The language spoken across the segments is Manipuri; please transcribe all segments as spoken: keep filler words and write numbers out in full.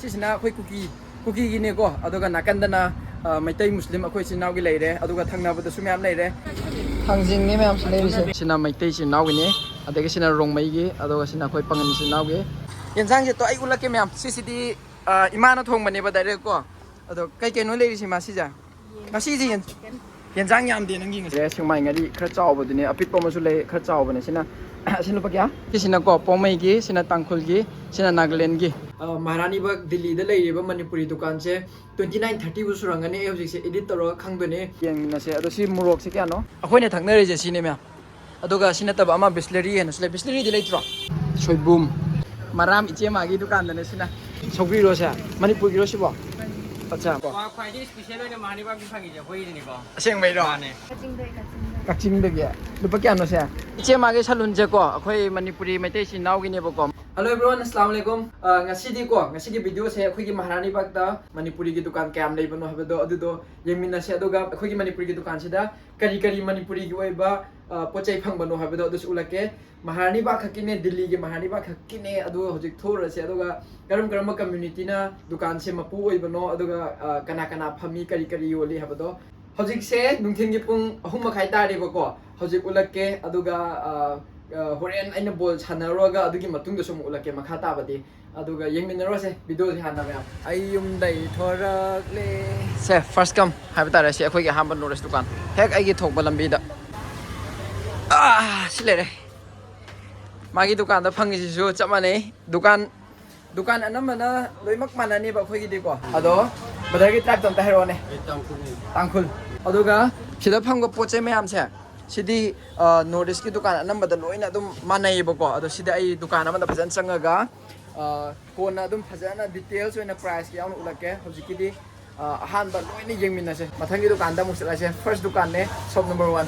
ꯁꯤꯁꯤꯅ ꯑꯩꯈꯣꯏ ꯀꯨꯀꯤ, ꯀꯨꯀꯤꯒꯤꯅꯦꯀꯣ꯫ ꯑꯗꯨꯒ ꯅꯥꯀꯟꯗꯅ, ꯑ, ꯃꯩꯇꯩ ꯃꯨꯁꯂꯤꯝ ꯑꯩꯈꯣꯏ ꯏꯆꯤꯟ ꯏꯅꯥꯎꯒꯤ ꯂꯩꯔꯦ꯫ ꯑꯗꯨꯒ ꯊꯪꯅꯕꯗꯁꯨ ꯃꯌꯥꯝ ꯂꯩꯔꯦ꯫ ꯊꯥꯡꯖꯤꯡꯅꯦ ꯃꯌꯥꯝꯁꯨ ꯂꯩꯔꯤꯁꯦ꯫ ꯁꯤꯅ ꯃꯩꯇꯩ ꯏꯆꯤꯟ ꯏꯅꯥꯎꯒꯤꯅꯦ꯫ ꯑꯗꯒꯤ ꯁꯤꯅ ꯔꯣꯡꯃꯩꯒꯤ, ꯑꯗꯨꯒ ꯁꯤꯅ ꯑꯩꯈꯣꯏ ꯄꯥꯉꯟ ꯏꯆꯤꯟ ꯏꯅꯥꯎꯒꯤ꯫ ꯌꯦꯟꯁꯥꯡꯁꯦ ꯇꯣ ꯑꯩ ꯎꯠꯂꯛꯀꯦ ꯃꯌꯥꯝ꯫ ꯁꯤꯁꯤꯗꯤ, ꯑ, ꯏꯃꯥꯅ ꯊꯣꯡꯕꯅꯦꯕ direct ꯀꯣ꯫ ꯑꯗꯣ ꯀꯩ ꯀꯩꯅꯣ ꯂꯩꯔꯤꯁꯤ ꯃꯥ ꯁꯤꯁꯦ? ꯉꯁꯤꯁꯦ ꯌꯦꯟ-, ꯌꯦꯟꯁꯥꯡ ꯌꯥꯝꯗꯦ ꯅꯪꯒꯤ ꯉꯁꯤ꯫ ꯁꯦ, ꯁꯦꯛꯃꯥꯏ ꯉꯥꯔꯤ ꯈꯔ ꯆꯥꯎꯕꯗꯨꯅꯦ, ꯑꯄꯤꯛꯄ ꯑꯃꯁꯨ ꯂꯩ, ꯈꯔ ꯆꯥꯎꯕꯅꯦ꯫ ꯁꯤꯅ, ꯁꯤ ꯂꯨꯄꯥ ꯀꯌꯥ? ꯁꯤꯁꯤꯅꯀꯣ ꯄꯣꯡꯃꯩꯒꯤ, ꯁꯤꯅ ꯇꯥꯡꯈꯨꯜꯒꯤ, ꯁꯤꯅ ꯅꯥꯒꯥꯂꯦꯟꯒꯤ꯫ ꯑ, ꯃꯍꯥꯔꯥꯅꯤꯕꯥꯒ ꯗꯤꯜꯂꯤꯗ ꯂꯩꯔꯤꯕ ꯃꯅꯤꯄꯨꯔꯤ ꯗꯨꯀꯥꯟꯁꯦ twenty nine thirty ꯕꯨ ꯁꯨꯔꯝꯒꯅꯤ꯫ ꯑꯩ ꯍꯧꯖꯤꯛꯁꯦ edit ꯇꯧꯔꯒ ꯈꯪꯗꯣꯏꯅꯦ꯫ ꯌꯦꯡꯃꯤꯟꯅꯁꯦ꯫ ꯑꯗꯣ ꯁꯤ ꯃꯣꯔꯣꯛꯁꯦ ꯀꯌꯥꯅꯣ? ꯑꯩꯈꯣꯏꯅ ꯊꯛꯅꯔꯤꯁꯦ ꯁꯤꯅꯦ ꯃꯌꯥꯝ꯫ ꯑꯗꯨꯒ ꯁꯤ ꯅꯠꯇꯕ ꯑꯃ ꯕꯤꯁꯂꯦꯔꯤ ꯍꯥꯏꯅꯁꯨ ꯂꯩ꯫ ꯕꯤꯁꯂꯦꯔꯤꯗꯤ ꯂꯩꯇ꯭ꯔꯣ? ꯁꯣꯏꯕꯨꯝ꯫ ꯃꯔꯥꯝ ꯏꯆꯦ ꯃꯥꯒꯤ ꯗꯨꯀꯥꯟꯗꯅꯦ ꯁꯤꯅ꯫ ꯁꯧꯒ꯭ꯔꯤꯔꯣ ꯁꯦ? ꯃꯅꯤꯄꯨꯔꯒꯤꯔꯣ ꯁꯤꯕꯣ? ꯑꯠꯆꯥ꯫ ꯀꯣ꯫ ꯈ꯭ꯋꯥꯏꯗꯒꯤ special ꯑꯣꯏꯅ ꯃꯍꯥꯔꯥꯅꯤꯕꯥꯒꯤ ꯐꯪꯉꯤꯁꯦ ꯑꯩꯈꯣꯏꯒꯤꯗꯤꯅꯤꯀꯣ꯫ ꯑꯁꯦꯡꯕꯩꯔꯣ? ꯃꯥꯅꯦ꯫ ꯀꯛꯆꯤꯡꯗꯒꯤ꯫ ꯀꯛꯆꯤꯡꯗꯒꯤ꯫ ꯂꯨꯄꯥ ꯀꯌꯥꯅꯣ ꯁꯦ? ꯏꯆꯦ ꯃꯥꯒꯤ ꯁꯂꯨꯟꯁꯦꯀꯣ, ꯑꯩꯈꯣꯏ ꯃꯅꯤꯄꯨꯔꯤ ꯃꯩꯇꯩ ꯏꯆꯤꯟ ꯏꯅꯥꯎꯒꯤꯅꯦꯕꯀꯣ꯫ Hello everyone, ꯑꯁꯂꯥꯝ ꯑꯂꯩꯀꯨꯝ꯫ ꯑ, ꯉꯁꯤꯗꯤꯀꯣ, ꯉꯁꯤꯒꯤ videoꯁꯦ ꯑꯩꯈꯣꯏꯒꯤ ꯃꯍꯥꯔꯥꯅꯤꯕꯥꯒꯇ ꯃꯅꯤꯄꯨꯔꯤꯒꯤ ꯗꯨꯀꯥꯟ ꯀꯌꯥꯝ ꯂꯩꯕꯅꯣ ꯍꯥꯏꯕꯗꯣ ꯑꯗꯨꯗꯣ ꯌꯦꯡꯃꯤꯟꯅꯁꯦ꯫ ꯑꯗꯨꯒ ꯑꯩꯈꯣꯏꯒꯤ ꯃꯅꯤꯄꯨꯔꯤꯒꯤ ꯗꯨꯀꯥꯟꯁꯤꯗ ꯀꯔꯤ ꯀꯔꯤ ꯃꯅꯤꯄꯨꯔꯤꯒꯤ ꯑꯣꯏꯕ, ꯑ, ꯄꯣꯠ ꯆꯩ ꯐꯪꯕꯅꯣ ꯍꯥꯏꯕꯗꯣ ꯑꯗꯨꯁꯨ ꯎꯠꯂꯛꯀꯦ꯫ ꯃꯍꯥꯔꯥꯅꯤꯕꯥꯒ ꯈꯛꯀꯤꯅꯦ, ꯗꯤꯜꯂꯤꯒꯤ ꯃꯍꯥꯔꯥꯅꯤꯕꯥꯒ ꯈꯛꯀꯤꯅꯦ꯫ ꯑꯗꯨ ꯍꯧꯖꯤꯛ ꯊꯣꯛꯎꯔꯁꯦ, ꯑꯗꯨꯒ ꯀꯔꯝ ꯀꯔꯝꯕ communityꯅ ꯗꯨꯀꯥꯟꯁꯦ ꯃꯄꯨ ꯑꯣꯏꯕꯅꯣ, ꯑꯗꯨꯒ, ꯑ, ꯀꯅꯥ ꯀꯅꯥ ꯐꯝꯃꯤ, ꯀꯔꯤ ꯀꯔꯤ ꯌꯣꯜꯂꯤ ꯍꯥꯏꯕꯗꯣ꯫ ꯍꯧꯖꯤꯛꯁꯦ ꯅꯨꯡꯊꯤꯜꯒꯤ ꯄꯨꯡ ꯑꯍꯨꯝ ꯃꯈꯥꯏ ꯇꯥꯔꯦꯕꯀꯣ꯫ ꯍꯧꯖꯤꯛ ꯎꯠꯂꯛꯀꯦ, ꯑꯗꯨꯒ, ꯑ, ꯑ, ꯍꯣꯔꯦꯟ ꯑꯩꯅ ꯕꯣꯜ ꯁꯥꯟꯅꯔꯨꯔꯒ ꯑꯗꯨꯒꯤ ꯃꯇꯨꯡꯗꯁꯨ ꯑꯃꯨꯛ ꯎꯠꯂꯛꯀꯦ ꯃꯈꯥ ꯇꯥꯕꯗꯤ꯫ ꯑꯗꯨꯒ ꯌꯦꯡꯃꯤꯟꯅꯔꯨꯔꯁꯦ videoꯁꯦ ꯍꯥꯟꯅ ꯃꯌꯥꯝ꯫ ꯑꯩ ꯌꯨꯝꯗꯩ ꯊꯣꯔꯛꯂꯦ꯫ ꯁꯦ, first come ꯍꯥꯏꯕ ꯇꯥꯔꯦ꯫ ꯁꯤ ꯑꯩꯈꯣꯏꯒꯤ ꯑꯍꯥꯟꯕ North East ꯗꯨꯀꯥꯟ, ꯍꯦꯛ ꯑꯩꯒꯤ ꯊꯣꯛꯄ ꯂꯝꯕꯤꯗ꯫ ꯑꯥ, ꯁꯤ ꯂꯩꯔꯦ꯫ ꯃꯥꯒꯤ ꯗꯨꯀꯥꯟꯗ ꯐꯪꯉꯤꯁꯤꯁꯨ ꯆꯞ ꯃꯥꯟꯅꯩ꯫ ꯗꯨꯀꯥꯟ, ꯗꯨꯀꯥꯟ ꯑꯅꯝꯕꯅ ꯂꯣꯏꯅꯃꯛ ꯃꯥꯟꯅꯅꯦꯕ ꯑꯩꯈꯣꯏꯒꯤꯗꯤꯀꯣ꯫ ꯑꯗꯣ brotherꯒꯤ tribeꯇꯣ ꯑꯝꯇ ꯍꯥꯏꯔꯛꯑꯣꯅꯦ꯫ ꯑꯩ ꯇꯥꯡꯈꯨꯜꯅꯤ꯫ ꯇꯥꯡꯈꯨꯜ꯫ ꯑꯗꯨꯒ ꯁꯤꯗ ꯐꯪꯕ ꯄꯣꯠ ꯆꯩ ꯃꯌꯥꯝꯁꯦ, ꯁꯤꯗꯤ, ꯑ, North Eastꯀꯤ ꯗꯨꯀꯥꯟ ꯑꯅꯝꯕꯗ ꯂꯣꯏꯅ ꯑꯗꯨꯝ ꯃꯥꯟꯅꯩꯌꯦꯕꯀꯣ꯫ ꯑꯗꯣ ꯁꯤꯗ ꯑꯩ ꯗꯨꯀꯥꯟ ꯑꯃꯗ ꯐꯖꯅ ꯆꯪꯉꯒ, ꯑ, ꯀꯣꯟꯅ ꯑꯗꯨꯝ ꯐꯖꯅ details ꯑꯣꯏꯅ priceꯀ ꯌꯥꯎꯅ ꯎꯠꯂꯛꯀꯦ꯫ ꯍꯧꯖꯤꯛꯀꯤꯗꯤ, ꯑ, ꯑꯍꯥꯟꯕ ꯂꯣꯏꯅ ꯌꯦꯡꯃꯤꯟꯅꯁꯦ꯫ ꯃꯊꯪꯒꯤ ꯗꯨꯀꯥꯟꯗ ꯑꯃꯨꯛ ꯆꯠꯂꯁꯦ꯫ First ꯗꯨꯀꯥꯟꯅꯦ, shop number one꯫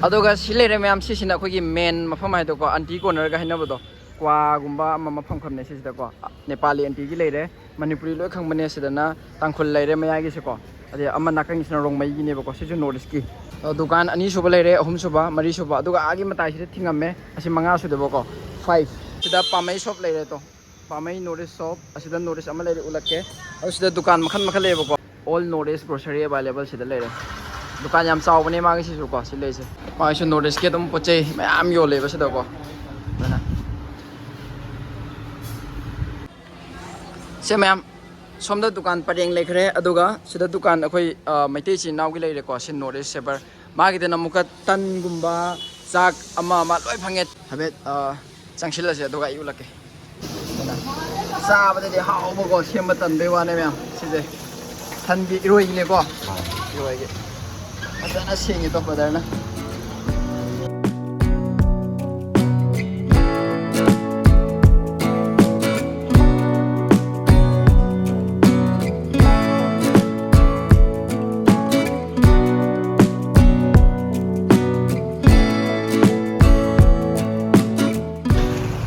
ꯑꯗꯨꯒ ꯁꯤ ꯂꯩꯔꯦ ꯃꯌꯥꯝ, ꯁꯤꯁꯤꯅ ꯑꯩꯈꯣꯏꯒꯤ main ꯃꯐꯝ ꯍꯥꯏꯗꯣꯀꯣ, aunty cornerꯒ ꯍꯥꯏꯅꯕꯗꯣ, ꯀ꯭ꯋꯥꯒꯨꯝꯕ ꯑꯃ ꯃꯐꯝ ꯈꯔꯅꯦ ꯁꯤꯁꯤꯗꯀꯣ꯫ ꯅꯦꯄꯥꯂꯤ auntyꯒꯤ ꯂꯩꯔꯦ, ꯃꯅꯤꯄꯨꯔꯤ ꯂꯣꯏ ꯈꯪꯕꯅꯦ꯫ ꯁꯤꯗꯅ ꯇꯥꯡꯈꯨꯜ ꯂꯩꯔꯦ ꯃꯌꯥꯏꯒꯤꯁꯦꯀꯣ, ꯑꯗꯩ ꯑꯃ ꯅꯥꯀꯟꯒꯤꯁꯤꯅ ꯔꯣꯡꯃꯩꯒꯤꯅꯦꯕꯀꯣ꯫ ꯁꯤꯁꯨ North Eastꯀꯤ꯫ ꯑ, ꯗꯨꯀꯥꯟ ꯑꯅꯤꯁꯨꯕ ꯂꯩꯔꯦ, ꯑꯍꯨꯝꯁꯨꯕ, ꯃꯔꯤꯁꯨꯕ, ꯑꯗꯨꯒ ꯑꯥꯒꯤ ꯃꯇꯥꯏꯁꯤꯗ ꯊꯤꯡꯉꯝꯃꯦ꯫ ꯑꯁꯤ ꯃꯉꯥꯁꯨꯗꯕꯀꯣ, five꯫ ꯁꯤꯗ ꯄꯥꯃꯩ shop ꯂꯩꯔꯦ ꯇꯣ꯫ ꯄꯥꯃꯩ North East shop, ꯑꯁꯤꯗ North East ꯑꯃ ꯂꯩꯔꯦ, ꯎꯠꯂꯛꯀꯦ꯫ ꯑꯗꯨ ꯁꯤꯗ ꯗꯨꯀꯥꯟ ꯃꯈꯜ ꯃꯈꯜ ꯂꯩꯌꯦꯕꯀꯣ꯫ All North East grocery available ꯁꯤꯗ ꯂꯩꯔꯦ꯫ ꯗꯨꯀꯥꯟ ꯌꯥꯝ ꯆꯥꯎꯕꯅꯦ ꯃꯥꯒꯤꯁꯤꯁꯨ ꯀꯣ, ꯁꯤ ꯂꯩꯁꯦ꯫ ꯃꯥꯒꯤꯁꯨ North East ꯀꯤ ꯑꯗꯨꯝ ꯄꯣꯠ ꯆꯩ ꯃꯌꯥꯝ ꯌꯣꯜꯂꯦꯕ ꯁꯤꯗꯀꯣ꯫ ꯑꯗꯨꯅ ꯁꯦ ꯃꯌꯥꯝ, ꯁꯣꯝꯗ ꯗꯨꯀꯥꯟ ꯄꯔꯦꯡ ꯂꯩꯈ꯭ꯔꯦ, ꯑꯗꯨꯒ ꯁꯤꯗ ꯗꯨꯀꯥꯟ ꯑꯩꯈꯣꯏ, ꯑ, ꯃꯩꯇꯩ ꯏꯆꯤꯟ ꯏꯅꯥꯎꯒꯤ ꯂꯩꯔꯦꯀꯣ꯫ ꯁꯤ North East Saver꯫ ꯃꯥꯒꯤꯗꯅ ꯑꯃꯨꯛꯀ ꯇꯟꯒꯨꯝꯕ, ꯆꯥꯛ ꯑꯃ ꯑꯃ ꯂꯣꯏ ꯐꯪꯉꯦ꯫ ꯍꯥꯏꯐꯦꯠ, ꯑ, ꯆꯪꯁꯤꯜꯂꯁꯦ, ꯑꯗꯨꯒ ꯑꯩ ꯎꯠꯂꯛꯀꯦ꯫ ꯆꯥꯕꯗꯗꯤ ꯍꯥꯎꯕꯀꯣ, ꯁꯦꯝꯕ ꯇꯟꯕꯩ ꯋꯥꯅꯦ ꯃꯌꯥꯝ꯫ ꯁꯤꯁꯦ ꯁꯟꯒꯤ ꯏꯔꯣꯏꯒꯤꯅꯦꯀꯣ꯫ ꯏꯔꯣꯏꯒꯤ꯫ ꯐꯖꯅ ꯁꯦꯡꯉꯦ ꯇꯣ ꯕ꯭ꯔꯗꯔꯅ꯫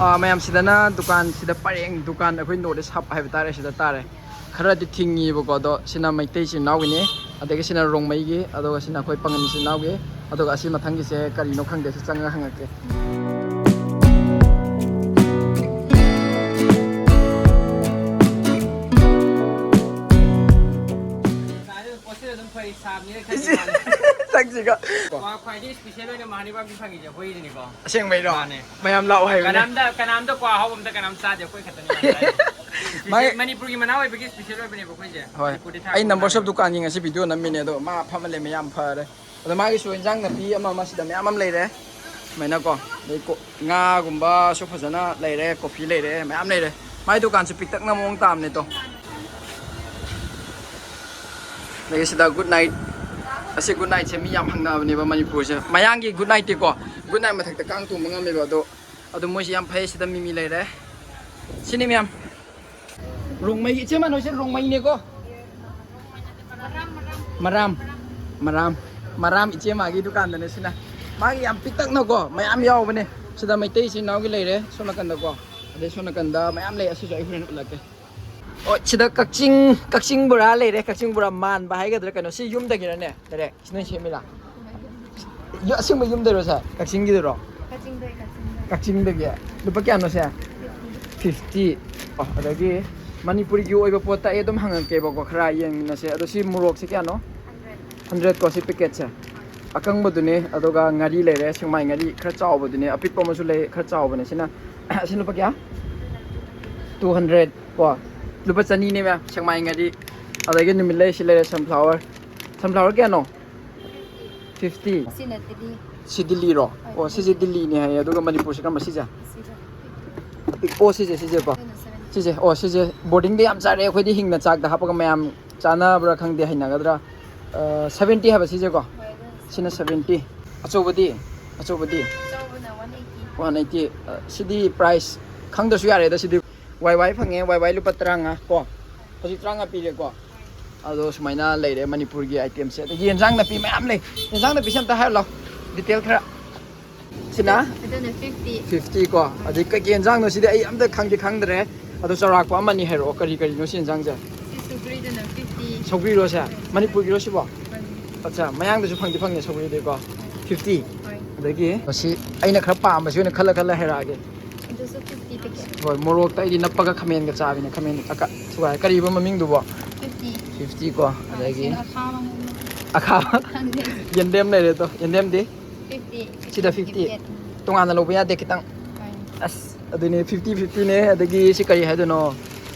ꯑꯥ, ꯃꯌꯥꯝ, ꯁꯤꯗꯅ ꯗꯨꯀꯥꯟ, ꯁꯤꯗ ꯄꯔꯦꯡ ꯗꯨꯀꯥꯟ, ꯑꯩꯈꯣꯏ North East Hub ꯍꯥꯏꯕ ꯇꯥꯔꯦ, ꯁꯤꯗ ꯇꯥꯔꯦ꯫ ꯈꯔꯗꯤ ꯊꯤꯡꯉꯤꯕꯀꯣ, ꯑꯗꯣ ꯁꯤꯅ ꯃꯩꯇꯩ ꯏꯆꯤꯟ ꯏꯅꯥꯎꯒꯤꯅꯤ, ꯑꯗꯒꯤ ꯁꯤꯅ ꯔꯣꯡꯃꯩꯒꯤ, ꯑꯗꯨꯒ ꯁꯤꯅ ꯑꯩꯈꯣꯏ ꯄꯥꯉꯟ ꯏꯆꯤꯟ ꯏꯅꯥꯎꯒꯤ, ꯑꯗꯨꯒ ꯑꯁꯤ ꯃꯊꯪꯒꯤꯁꯦ ꯀꯔꯤꯅꯣ ꯈꯪꯗꯦ, ꯁꯤ ꯆꯪꯉꯒ ꯍꯪꯉꯛꯀꯦ꯫ ꯄꯣꯠꯁꯤꯗ ꯑꯗꯨꯝ ꯐꯩ, ꯁꯥꯕꯅꯤꯅ ꯈꯪꯗꯦ ꯃꯥꯜꯂꯦ꯫ ꯁꯛꯁꯤꯒ꯫ ꯀ꯭ꯋꯥ ꯈ꯭ꯋꯥꯏꯗꯒꯤ special ꯑꯣꯏꯅ ꯃꯍꯥꯅꯤꯕꯥꯒꯤ ꯐꯪꯉꯤꯁꯦ ꯑꯩꯈꯣꯏꯒꯤꯗꯅꯤꯀꯣ꯫ ꯑꯁꯦꯡꯕꯩꯔꯣ? ꯃꯥꯅꯦ꯫ ꯃꯌꯥꯝ ꯂꯥꯛꯑꯣ ꯍꯥꯏꯕꯅꯦ꯫ ꯀꯅꯥꯝꯇ, ꯀꯅꯥꯝꯇ ꯀ꯭ꯋꯥ ꯑꯍꯥꯎꯕ ꯑꯝꯇ ꯀꯅꯥꯝ ꯆꯥꯗꯦ, ꯑꯩꯈꯣꯏ ꯈꯛꯇꯅꯤ ꯌꯥꯝ ꯆꯥꯏꯁꯦ꯫ ꯃꯥꯏ special, ꯃꯅꯤꯄꯨꯔꯒꯤ ꯃꯅꯥ ꯑꯣꯏꯕꯒꯤ special ꯑꯣꯏꯕꯅꯦꯕ ꯑꯩꯈꯣꯏꯁꯦ꯫ ꯍꯣꯏ꯫ ꯃꯅꯤꯄꯨꯔꯗꯤ ꯊꯥꯛꯄ ꯑꯩ ꯅꯝꯕꯔ ꯁꯣꯞ ꯃꯅꯥꯅꯦꯕ꯫ ꯗꯨꯀꯥꯟꯒꯤ ꯉꯁꯤ video ꯅꯝꯃꯤꯅꯦ, ꯑꯗꯣ ꯃꯥ ꯐꯝꯃ ꯂꯩꯔꯝꯃꯦ, ꯌꯥꯝ ꯐꯔꯦ꯫ ꯑꯗꯣ ꯃꯥꯒꯤꯁꯨ ꯏꯟꯖꯥꯡ ꯅꯥꯄꯤ ꯑꯃ ꯑꯃ ꯁꯤꯗ ꯃꯌꯥꯝ ꯑꯃ ꯂꯩꯔꯦ꯫ ꯁꯨꯃꯥꯏꯅꯀꯣ꯫ ꯑꯗꯩ ꯀꯣ-, ꯉꯥꯒꯨꯝꯕꯁꯨ ꯐꯖꯅ ꯂꯩꯔꯦ, ꯀꯣꯐꯤ ꯂꯩꯔꯦ, ꯃꯌꯥꯝ ꯂꯩꯔꯦ꯫ ꯃꯥꯏ ꯗꯨꯀꯥꯟꯁꯨ ꯄꯤꯛꯇꯛꯅ ꯃꯑꯣꯡ ꯇꯥꯕꯅꯦ ꯇꯣ꯫ ꯑꯗꯒꯤ ꯁꯤꯗ good night꯫ ꯑꯁꯤ good night ꯁꯦ ꯃꯤ ꯌꯥꯝ ꯍꯪꯅꯕꯅꯦꯕ ꯃꯅꯤꯄꯨꯔꯁꯦ꯫ ꯃꯌꯥꯡꯒꯤ good night ꯇꯤꯀꯣ꯫ Good night ꯃꯊꯛꯇ ꯀꯥꯡ ꯇꯣꯡꯕ ꯉꯝꯃꯦꯕ꯫ ꯑꯗꯣ, ꯑꯗꯣ ꯃꯣꯏꯁꯦ ꯌꯥꯝ ꯐꯩ꯫ ꯁꯤꯗ ꯃꯤꯃꯤ ꯂꯩꯔꯦ꯫ ꯁꯤꯅꯤ ꯃꯌꯥꯝ꯫ ꯔꯣꯡꯃꯩꯒꯤ ꯏꯆꯦ ꯃꯥ ꯅꯣꯏꯁꯦ ꯔꯣꯡꯃꯩꯅꯦꯀꯣ꯫ ꯃꯔꯥꯝ, ꯃꯔꯥꯝ, ꯃꯔꯥꯝ ꯏꯆꯦ ꯃꯥꯒꯤ ꯗꯨꯀꯥꯟꯗꯅꯦ ꯁꯤꯅ꯫ ꯃꯥꯒꯤ ꯌꯥꯝ ꯄꯤꯛꯇꯛꯅꯀꯣ ꯃꯌꯥꯝ ꯌꯥꯎꯕꯅꯦ꯫ ꯁꯤꯗ ꯃꯩꯇꯩ ꯏꯆꯤꯟ ꯏꯅꯥꯎꯒꯤ ꯂꯩꯔꯦ ꯁꯣꯝ ꯅꯥꯀꯟꯗꯀꯣ꯫ ꯑꯗꯩ ꯁꯣꯝ ꯅꯥꯀꯟꯗ ꯃꯌꯥꯝ ꯂꯩ, ꯑꯁꯤꯁꯨ ꯑꯩ ꯍꯣꯔꯦꯟ ꯎꯠꯂꯛꯀꯦ꯫ ꯑꯣ, ꯁꯤꯗ ꯀꯛꯆꯤꯡ, ꯀꯛꯆꯤꯡ ꯕꯣꯔꯥ ꯂꯩꯔꯦ꯫ ꯀꯛꯆꯤꯡ ꯕꯣꯔꯥ ꯃꯥꯟꯕ ꯍꯥꯏꯒꯗ꯭ꯔꯥ ꯀꯩꯅꯣ, ꯁꯤ ꯌꯨꯝꯗꯒꯤꯔꯅꯦ? ꯗꯥꯏꯔꯦꯛ ꯁꯤ ꯅꯣꯏ ꯁꯦꯝꯃꯤꯔꯥ? ꯌꯨ-, ꯑꯁꯦꯡꯕ ꯌꯨꯝꯗꯩꯔꯣ ꯁꯦ? ꯀꯛꯆꯤꯡꯒꯤꯗꯨꯔꯣ? ꯀꯛꯆꯤꯡꯗꯩ, ꯀꯛꯆꯤꯡꯗꯩ꯫ ꯀꯛꯆꯤꯡꯗꯒꯤ? ꯂꯨꯄꯥ ꯀꯌꯥꯅꯣ ꯁꯦ? ꯐꯤꯐꯇꯤ꯫ ꯑꯗꯒꯤ ꯃꯅꯤꯄꯨꯔꯒꯤ ꯑꯣꯏꯕ ꯄꯣꯠꯇ ꯑꯩ ꯑꯗꯨꯝ ꯍꯪꯉꯛꯀꯦꯕꯀꯣ, ꯈꯔ ꯌꯦꯡꯃꯤꯟꯅꯁꯦ꯫ ꯑꯗꯣ ꯁꯤ ꯃꯣꯔꯣꯛꯁꯦ ꯀꯌꯥꯅꯣ? ꯍꯟꯗ꯭ꯔꯦꯠ ꯀꯣ, ꯁꯤ ꯄꯦꯀꯦꯠꯁꯦ꯫ ꯑꯀꯪꯕꯗꯨꯅꯦ, ꯑꯗꯨꯒ ꯉꯥꯔꯤ ꯂꯩꯔꯦ, ꯁꯦꯛꯃꯥꯏ ꯉꯥꯔꯤ ꯈꯔ ꯆꯥꯎꯕꯗꯨꯅꯦ, ꯑꯄꯤꯛꯄ ꯑꯃꯁꯨ ꯂꯩ, ꯈꯔ ꯆꯥꯎꯕꯅꯦ꯫ ꯁꯤꯅ, ꯁꯤ ꯂꯨꯄꯥ ꯀꯌꯥ? ꯇꯨ ꯍꯟꯗ꯭ꯔꯦꯠ ꯀꯣ, ꯂꯨꯄꯥ ꯆꯅꯤꯅꯦ ꯃꯌꯥꯝ, ꯁꯦꯛꯃꯥꯏ ꯉꯥꯔꯤ꯫ ꯑꯗꯒꯤ ꯅꯨꯃꯤꯠꯂꯩ ꯁꯤ ꯂꯩꯔꯦ, ꯁꯟꯐ꯭ꯂꯥꯋꯔ꯫ ꯁꯟꯐ꯭ꯂꯥꯋꯔ ꯀꯌꯥꯅꯣ? ꯐꯤꯐꯇꯤ꯫ ꯁꯤꯅ ꯗꯤꯜꯂꯤ꯫ ꯁꯤ ꯗꯤꯜꯂꯤꯔꯣ? ꯍꯣꯏ, ꯑꯣ, ꯁꯤꯁꯦ ꯗꯤꯜꯂꯤ꯫ ꯗꯤꯜꯂꯤꯅꯦ ꯍꯥꯏꯌꯦ, ꯑꯗꯨꯒ ꯃꯅꯤꯄꯨꯔꯁꯦ ꯀꯔꯝꯕ, ꯁꯤꯁꯦ? ꯁꯤꯁꯦ꯫ ꯑꯣ, ꯁꯤꯁꯦ, ꯁꯤꯁꯦꯀꯣ꯫ ꯑꯗꯨꯅ ꯁꯚꯦꯟꯇꯤ꯫ ꯁꯤꯁꯦ, ꯑꯣ, ꯁꯤꯁꯦ ꯕꯣꯔꯗꯤꯡꯗ ꯌꯥꯝ ꯆꯥꯔꯛꯑꯦ ꯑꯩꯈꯣꯏꯗꯤ, ꯍꯤꯡꯅ ꯆꯥꯛꯇ ꯍꯥꯞꯄꯒ ꯃꯌꯥꯝ ꯆꯥꯅꯕ꯭ꯔꯥ ꯈꯪꯗꯦ, ꯍꯩꯅꯒꯗ꯭ꯔꯥ? ꯑ, ꯁꯚꯦꯟꯇꯤ ꯍꯥꯏꯕ ꯁꯤꯁꯦꯀꯣ? ꯍꯣꯏ, ꯑꯗꯨꯅ ꯁꯤꯅ ꯁꯚꯦꯟꯇꯤ꯫ ꯑꯆꯧꯕꯗꯤ? ꯑꯆꯧꯕꯗꯤ? ꯑꯆꯧꯕꯅ ꯋꯥꯟ ꯑꯩꯠꯇꯤ꯫ One eighty. ꯑ, ꯁꯤꯗꯤ ꯄ꯭ꯔꯥꯏꯁ ꯈꯪꯗ꯭ꯔꯁꯨ ꯌꯥꯔꯦꯗ ꯁꯤꯗꯤ꯫ ꯋꯥꯏ ꯋꯥꯏ ꯐꯪꯉꯦ, ꯋꯥꯏ ꯋꯥꯏ ꯂꯨꯄꯥ ꯇꯔꯥꯃꯉꯥ ꯀꯣ꯫ ꯍꯧꯖꯤꯛ ꯇꯔꯥꯃꯉꯥ ꯄꯤꯔꯦꯀꯣ꯫ ꯑꯗꯣ ꯁꯨꯃꯥꯏꯅ ꯂꯩꯔꯦ ꯃꯅꯤꯄꯨꯔꯒꯤ ꯑꯥꯏꯇꯦꯝꯁꯦ꯫ ꯑꯗꯒꯤ ꯌꯦꯟꯖꯥꯡ ꯅꯥꯄꯤ ꯃꯌꯥꯝ ꯂꯩ꯫ ꯌꯦꯟꯖꯥꯡ ꯅꯥꯄꯤꯁꯦ ꯑꯝꯇ ꯍꯥꯏꯔꯨ ꯂꯥꯎ, ꯗꯤꯇꯦꯜ ꯈꯔ꯫ ꯁꯤꯅ? ꯑꯗꯨꯅ ꯐꯤꯐꯇꯤ꯫ ꯐꯤꯐꯇꯤ ꯀꯣ꯫ ꯑꯗꯩ ꯀꯩꯀꯩ ꯌꯦꯟꯖꯥꯡꯅꯣ ꯁꯤꯗꯤ ꯑꯩ ꯑꯝꯇ ꯈꯪꯗꯤ ꯈꯪꯗ꯭ꯔꯦ꯫ ꯑꯗꯣ ꯆꯥꯎꯔꯥꯛꯄ ꯑꯃꯅꯤ ꯍꯥꯏꯔꯛꯑꯣ, ꯀꯔꯤ ꯀꯔꯤꯅꯣ ꯁꯤ ꯌꯦꯟꯖꯥꯡꯁꯦ? ꯁꯤ ꯁꯧꯒ꯭ꯔꯤꯗꯨꯅ ꯐꯤꯐꯇꯤ꯫ ꯁꯧꯒ꯭ꯔꯤꯔꯣ ꯁꯦ? ꯃꯅꯤꯄꯨꯔꯒꯤꯔꯣ ꯁꯤꯕꯣ? ꯃꯥꯅꯤ꯫ ꯑꯠꯆꯥ, ꯃꯌꯥꯡꯗꯁꯨ ꯐꯪꯗꯤ ꯐꯪꯉꯦ ꯁꯧꯒ꯭ꯔꯤꯗꯤꯀꯣ꯫ ꯐꯤꯐꯇꯤ꯫ ꯍꯣꯏ꯫ ꯑꯗꯒꯤ ꯃꯁꯤ ꯑꯩꯅ ꯈꯔ ꯄꯥꯝꯕꯁꯤ ꯑꯣꯏꯅ ꯈꯜꯂ ꯈꯜꯂ ꯍꯥꯏꯔꯛꯑꯒꯦ꯫ ꯑꯗꯨꯁꯨ ꯐꯤꯐꯇꯤ ꯄꯦꯀꯦꯠ꯫ ꯍꯣꯏ, ꯃꯣꯔꯣꯛꯇ ꯑꯩꯗꯤ ꯅꯞꯄꯒ ꯈꯥꯃꯦꯟꯒ ꯆꯥꯕꯤꯅꯦ, ꯈꯥꯃꯦꯟ ꯑꯀ-, ꯁꯨꯒꯥꯏ-, ꯀꯔꯤꯕ ꯃꯃꯤꯡꯗꯨꯕꯣ? ꯐꯤꯐꯇꯤ꯫ ꯐꯤꯐꯇꯤ ꯀꯣ꯫ ꯑꯗꯒꯤ ꯁꯤꯅ ꯑꯈꯥꯕ ꯉꯥꯛꯇꯅꯦ꯫ ꯑꯈꯥꯕ? ꯈꯪꯗꯦ꯫ ꯌꯦꯟꯗꯦꯝ ꯂꯩꯔꯦ ꯇꯣ, ꯌꯦꯟꯗꯦꯝꯗꯤ? ꯐꯤꯐꯇꯤ꯫ ꯁꯤꯗ ꯐꯤꯐꯇꯤ꯫ ꯐꯤꯐꯇꯤ꯫ ꯇꯣꯉꯥꯟꯅ ꯂꯧꯕ ꯌꯥꯗꯦ ꯈꯤꯇꯪ꯫ ꯍꯣꯏ꯫ ꯑꯁ, ꯑꯗꯨꯅꯦ, ꯐꯤꯐꯇꯤ ꯐꯤꯐꯇꯤꯅꯦ꯫ ꯑꯗꯒꯤ ꯁꯤ ꯀꯔꯤ ꯍꯥꯏꯗꯣꯏꯅꯣ?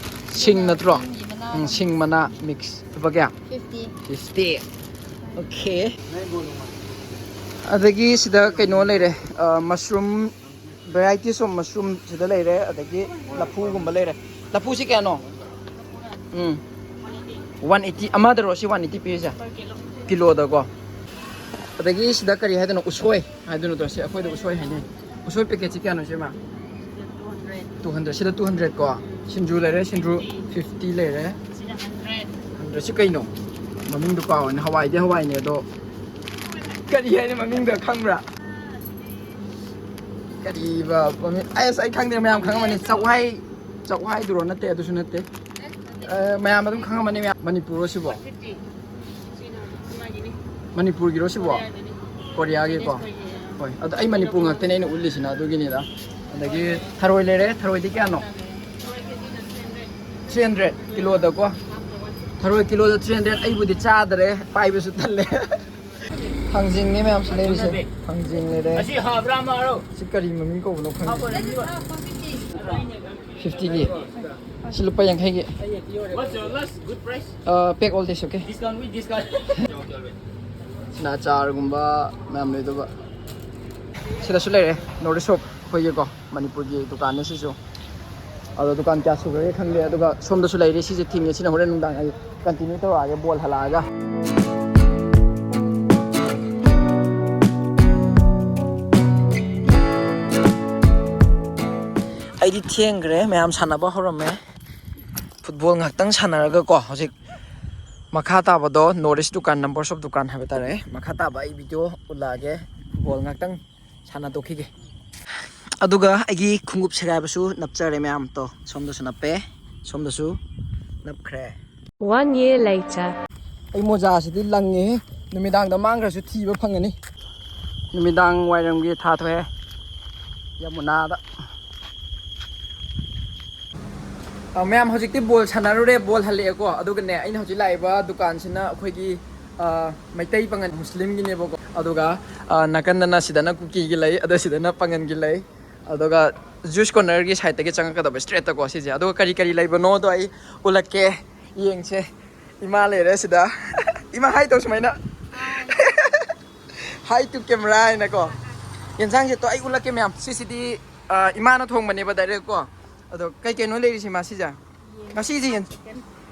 ꯁꯤꯡ ꯅꯠꯇ꯭ꯔꯣ? ꯁꯤꯡꯒꯤ ꯃꯅꯥ꯫ ꯎꯝ, ꯁꯤꯡ ꯃꯅꯥ ꯃꯤꯛꯁ꯫ ꯂꯨꯄꯥ ꯀꯌꯥ? ꯐꯤꯐꯇꯤ꯫ ꯐꯤꯐꯇꯤ꯫ ꯑꯣꯀꯦ꯫ ꯑꯗꯒꯤ ꯁꯤꯗ ꯀꯩꯅꯣ ꯂꯩꯔꯦ, ꯑ, ꯃꯁꯔꯨꯝ, varieties of mushroom ꯁꯤꯗ ꯂꯩꯔꯦ, ꯑꯗꯒꯤ ꯂꯐꯨꯒꯨꯝꯕ ꯂꯩꯔꯦ꯫ ꯂꯐꯨꯁꯤ ꯀꯌꯥꯅꯣ? ꯎꯝ꯫ ꯋꯥꯟ ꯑꯩꯠꯇꯤ, ꯑꯃꯗꯔꯣ ꯁꯤ ꯋꯥꯟ ꯑꯩꯠꯇꯤ ꯄꯤꯔꯤꯁꯦ? ꯀꯤꯂꯣꯗꯀꯣ꯫ ꯑꯗꯒꯤ ꯁꯤꯗ ꯀꯔꯤ ꯍꯥꯏꯗꯣꯏꯅꯣ? ꯎꯁꯣꯏ ꯍꯥꯏꯗꯣꯏꯅꯣ? ꯇꯣ, ꯁꯤ ꯑꯩꯈꯣꯏꯗ ꯎꯁꯣꯏ ꯍꯥꯏꯅꯩ꯫ ꯎꯁꯣꯏ ꯄꯦꯀꯦꯠꯁꯤ ꯀꯌꯥꯅꯣ, ꯁꯤꯃ? Two hundred. ꯁꯤꯗ ꯇꯨ ꯍꯟꯗ꯭ꯔꯦꯠ ꯀꯣ꯫ ꯁꯤꯡꯖꯨ ꯂꯩꯔꯦ, ꯁꯤꯡꯖꯨ ꯐꯤꯐꯇꯤ ꯂꯩꯔꯦ꯫ ꯁꯤꯗ ꯍꯟꯗ꯭ꯔꯦꯠ꯫ ꯍꯟꯗ꯭ꯔꯦꯠ꯫ ꯁꯤ ꯀꯩꯅꯣ? ꯃꯃꯤꯡꯗꯣ ꯀꯥꯎꯔꯦꯅꯦ꯫ ꯍꯋꯥꯏꯗꯤ ꯍꯋꯥꯏꯅꯦ, ꯑꯗꯣ ꯀꯔꯤ ꯍꯥꯏꯅꯣ ꯃꯃꯤꯡꯗꯣ ꯈꯪꯕ꯭ꯔꯥ? ꯀꯔꯤꯕ ꯃꯃꯤꯡ? ꯑꯁ, ꯑꯩ ꯈꯪꯗꯦ, ꯃꯌꯥꯝ ꯈꯪꯉꯝꯃꯅꯤ꯫ ꯆꯥꯛꯋꯥꯏ, ꯆꯥꯛꯋꯥꯏꯗꯨꯔꯣ? ꯅꯠꯇꯦ, ꯑꯗꯨꯁꯨ ꯅꯠꯇꯦ꯫ ꯑ, ꯃꯌꯥꯝ ꯑꯗꯨꯝ ꯈꯪꯉꯝꯃꯅꯤ, ꯃꯌꯥꯝ꯫ ꯃꯅꯤꯄꯨꯔꯔꯣ ꯁꯤꯕꯣ? ꯃꯅꯤꯄꯨꯔꯒꯤꯔꯣ ꯁꯤꯕꯣ? ꯀꯣꯔꯤꯌꯥꯒꯤꯀꯣ? ꯍꯣꯏ, ꯑꯗꯣ ꯑꯩ ꯃꯅꯤꯄꯨꯔ ꯉꯥꯛꯇꯅꯦ ꯑꯩꯅ ꯎꯠꯂꯤꯁꯤꯅ, ꯑꯗꯨꯒꯤꯅꯤꯗ꯫ ꯑꯗꯒꯤ ꯊꯔꯣꯏ ꯂꯩꯔꯦ, ꯊꯔꯣꯏꯗꯤ ꯀꯌꯥꯅꯣ? Three hundred ꯀꯤꯂꯣꯗꯀꯣ꯫ ꯊꯔꯣꯏ ꯀꯤꯂꯣꯗ three hundred꯫ ꯑꯩꯕꯨꯗꯤ ꯆꯥꯗ꯭ꯔꯦ, ꯄꯥꯏꯕꯁꯨ ꯇꯜꯂꯦ꯫ ꯊꯥꯡꯖꯤꯡꯅꯦ ꯃꯌꯥꯝꯁꯨ ꯂꯩꯔꯤꯁꯦ꯫ ꯊꯥꯡꯖꯤꯡ ꯂꯩꯔꯦ꯫ ꯑꯁꯤ ꯍꯥꯕ꯭ꯔꯥ ꯃꯥꯔꯣ? ꯁꯤ ꯀꯔꯤ ꯃꯃꯤꯡ ꯀꯧꯕꯅꯣ ꯈꯪꯗꯦ꯫ ꯐꯤꯐꯇꯤꯒꯤ꯫ ꯁꯤ ꯂꯨꯄꯥ ꯌꯥꯡꯈꯩꯒꯤ꯫ What's your last good price? Pack all this, okay? Discount with discount. ꯁꯤꯅ ꯑꯆꯥꯔꯒꯨꯝꯕ ꯃꯌꯥꯝ ꯂꯩꯗꯧꯕ꯫ ꯁꯤꯗꯁꯨ ꯂꯩꯔꯦ North East Shop ꯑꯩꯈꯣꯏꯒꯤꯀꯣ, ꯃꯅꯤꯄꯨꯔꯒꯤ ꯗꯨꯀꯥꯟꯅꯦ ꯁꯤꯁꯨ꯫ ꯑꯗꯣ ꯗꯨꯀꯥꯟ ꯀꯌꯥ ꯁꯨꯈ꯭ꯔꯒꯦ ꯈꯪꯗꯦ꯫ ꯑꯗꯨꯒ ꯁꯣꯝꯗꯁꯨ ꯂꯩꯔꯦ, ꯁꯤꯁꯦ ꯊꯤꯡꯉꯦ꯫ ꯁꯤꯅ ꯍꯣꯔꯦꯟ ꯅꯨꯡꯗꯥꯡ ꯑꯩ continue ꯇꯧꯔꯛꯑꯒꯦ ꯕꯣꯜ ꯍꯜꯂꯛꯑꯒ꯫ ꯑꯩꯗꯤ ꯊꯦꯡꯈ꯭ꯔꯦ, ꯃꯌꯥꯝ ꯁꯥꯟꯅꯕ ꯍꯧꯔꯝꯃꯦ꯫ ꯐꯨꯠꯕꯣꯜ ꯉꯥꯛꯇꯪ ꯁꯥꯟꯅꯔꯒꯀꯣ, ꯍꯧꯖꯤꯛ ꯃꯈꯥ ꯇꯥꯕꯗꯣ North East ꯗꯨꯀꯥꯟ, Number Shop ꯗꯨꯀꯥꯟ ꯍꯥꯏꯕ ꯇꯥꯔꯦ꯫ ꯃꯈꯥ ꯇꯥꯕ ꯑꯩ video ꯎꯠꯂꯛꯑꯒꯦ꯫ ꯐꯨꯠꯕꯣꯜ ꯉꯥꯛꯇꯪ ꯁꯥꯟꯅ ꯇꯣꯛꯈꯤꯒꯦ꯫ ꯑꯗꯨꯒ ꯑꯩꯒꯤ ꯈꯣꯡꯎꯞ ꯁꯦꯒꯥꯏꯕꯁꯨ ꯅꯞꯆꯔꯦ ꯃꯌꯥꯝ꯫ ꯇꯣ, ꯁꯣꯝꯗꯁꯨ ꯅꯞꯄꯦ, ꯁꯣꯝꯗꯁꯨ ꯅꯞꯈ꯭ꯔꯦ꯫ One year later. ꯑꯩ ꯃꯣꯖꯥꯁꯤꯗꯤ ꯂꯪꯉꯦꯍꯦ꯫ ꯅꯨꯃꯤꯗꯥꯡꯗ ꯃꯥꯡꯈ꯭ꯔꯁꯨ ꯊꯤꯕ ꯐꯪꯒꯅꯤ꯫ ꯅꯨꯃꯤꯗꯥꯡ ꯋꯥꯏꯔꯝꯒꯤ ꯊꯥ ꯊꯣꯛꯑꯦ ꯌꯃꯨꯅꯥꯗ꯫ ꯑ, ꯃꯌꯥꯝ ꯍꯧꯖꯤꯛꯇꯤ ꯕꯣꯜ ꯁꯥꯟꯅꯔꯨꯔꯦ, ꯕꯣꯜ ꯍꯜꯂꯛꯑꯦꯀꯣ꯫ ꯑꯗꯨꯒꯅꯦ, ꯑꯩꯅ ꯍꯧꯖꯤꯛ ꯂꯥꯛꯏꯕ ꯗꯨꯀꯥꯟꯁꯤꯅ ꯑꯩꯈꯣꯏꯒꯤ, ꯑ, ꯃꯩꯇꯩ ꯄꯥꯉꯜ ꯃꯨꯁꯂꯤꯝꯒꯤꯅꯦꯕꯀꯣ꯫ ꯑꯗꯨꯒ, ꯑ, ꯅꯥꯀꯟꯗꯅ ꯁꯤꯗꯅ ꯀꯨꯀꯤꯒꯤ ꯂꯩ, ꯑꯗ ꯁꯤꯗꯅ ꯄꯥꯉꯜꯒꯤ ꯂꯩ꯫ ꯑꯗꯨꯒ juice corner ꯒꯤ side ꯇꯒꯤ ꯆꯪꯉꯛꯀꯗꯕ straight ꯇꯀꯣ ꯁꯤꯁꯦ꯫ ꯑꯗꯨꯒ ꯀꯔꯤ ꯀꯔꯤ ꯂꯩꯕꯅꯣꯗꯣ ꯑꯩ ꯎꯠꯂꯛꯀꯦ, ꯌꯦꯡꯁꯦ꯫ ꯏꯃꯥ ꯂꯩꯔꯦ ꯁꯤꯗ꯫ ꯏꯃꯥ, hi ꯇꯧ ꯁꯨꯃꯥꯏꯅ꯫ Hi to camera ꯍꯥꯏꯅꯀꯣ꯫ ꯌꯦꯟꯁꯥꯡꯁꯦ ꯇꯣ ꯑꯩ ꯎꯠꯂꯛꯀꯦ ꯃꯌꯥꯝ꯫ ꯁꯤꯁꯤꯗꯤ, ꯑ, ꯏꯃꯥꯅ ꯊꯣꯡꯕꯅꯦꯕ direct ꯀꯣ꯫ ꯑꯗꯣ ꯀꯩ ꯀꯩꯅꯣ ꯂꯩꯔꯤꯁꯤ ꯏꯃꯥ ꯁꯤꯁꯦ? ꯉꯁꯤꯁꯦ ꯌꯦꯟ-,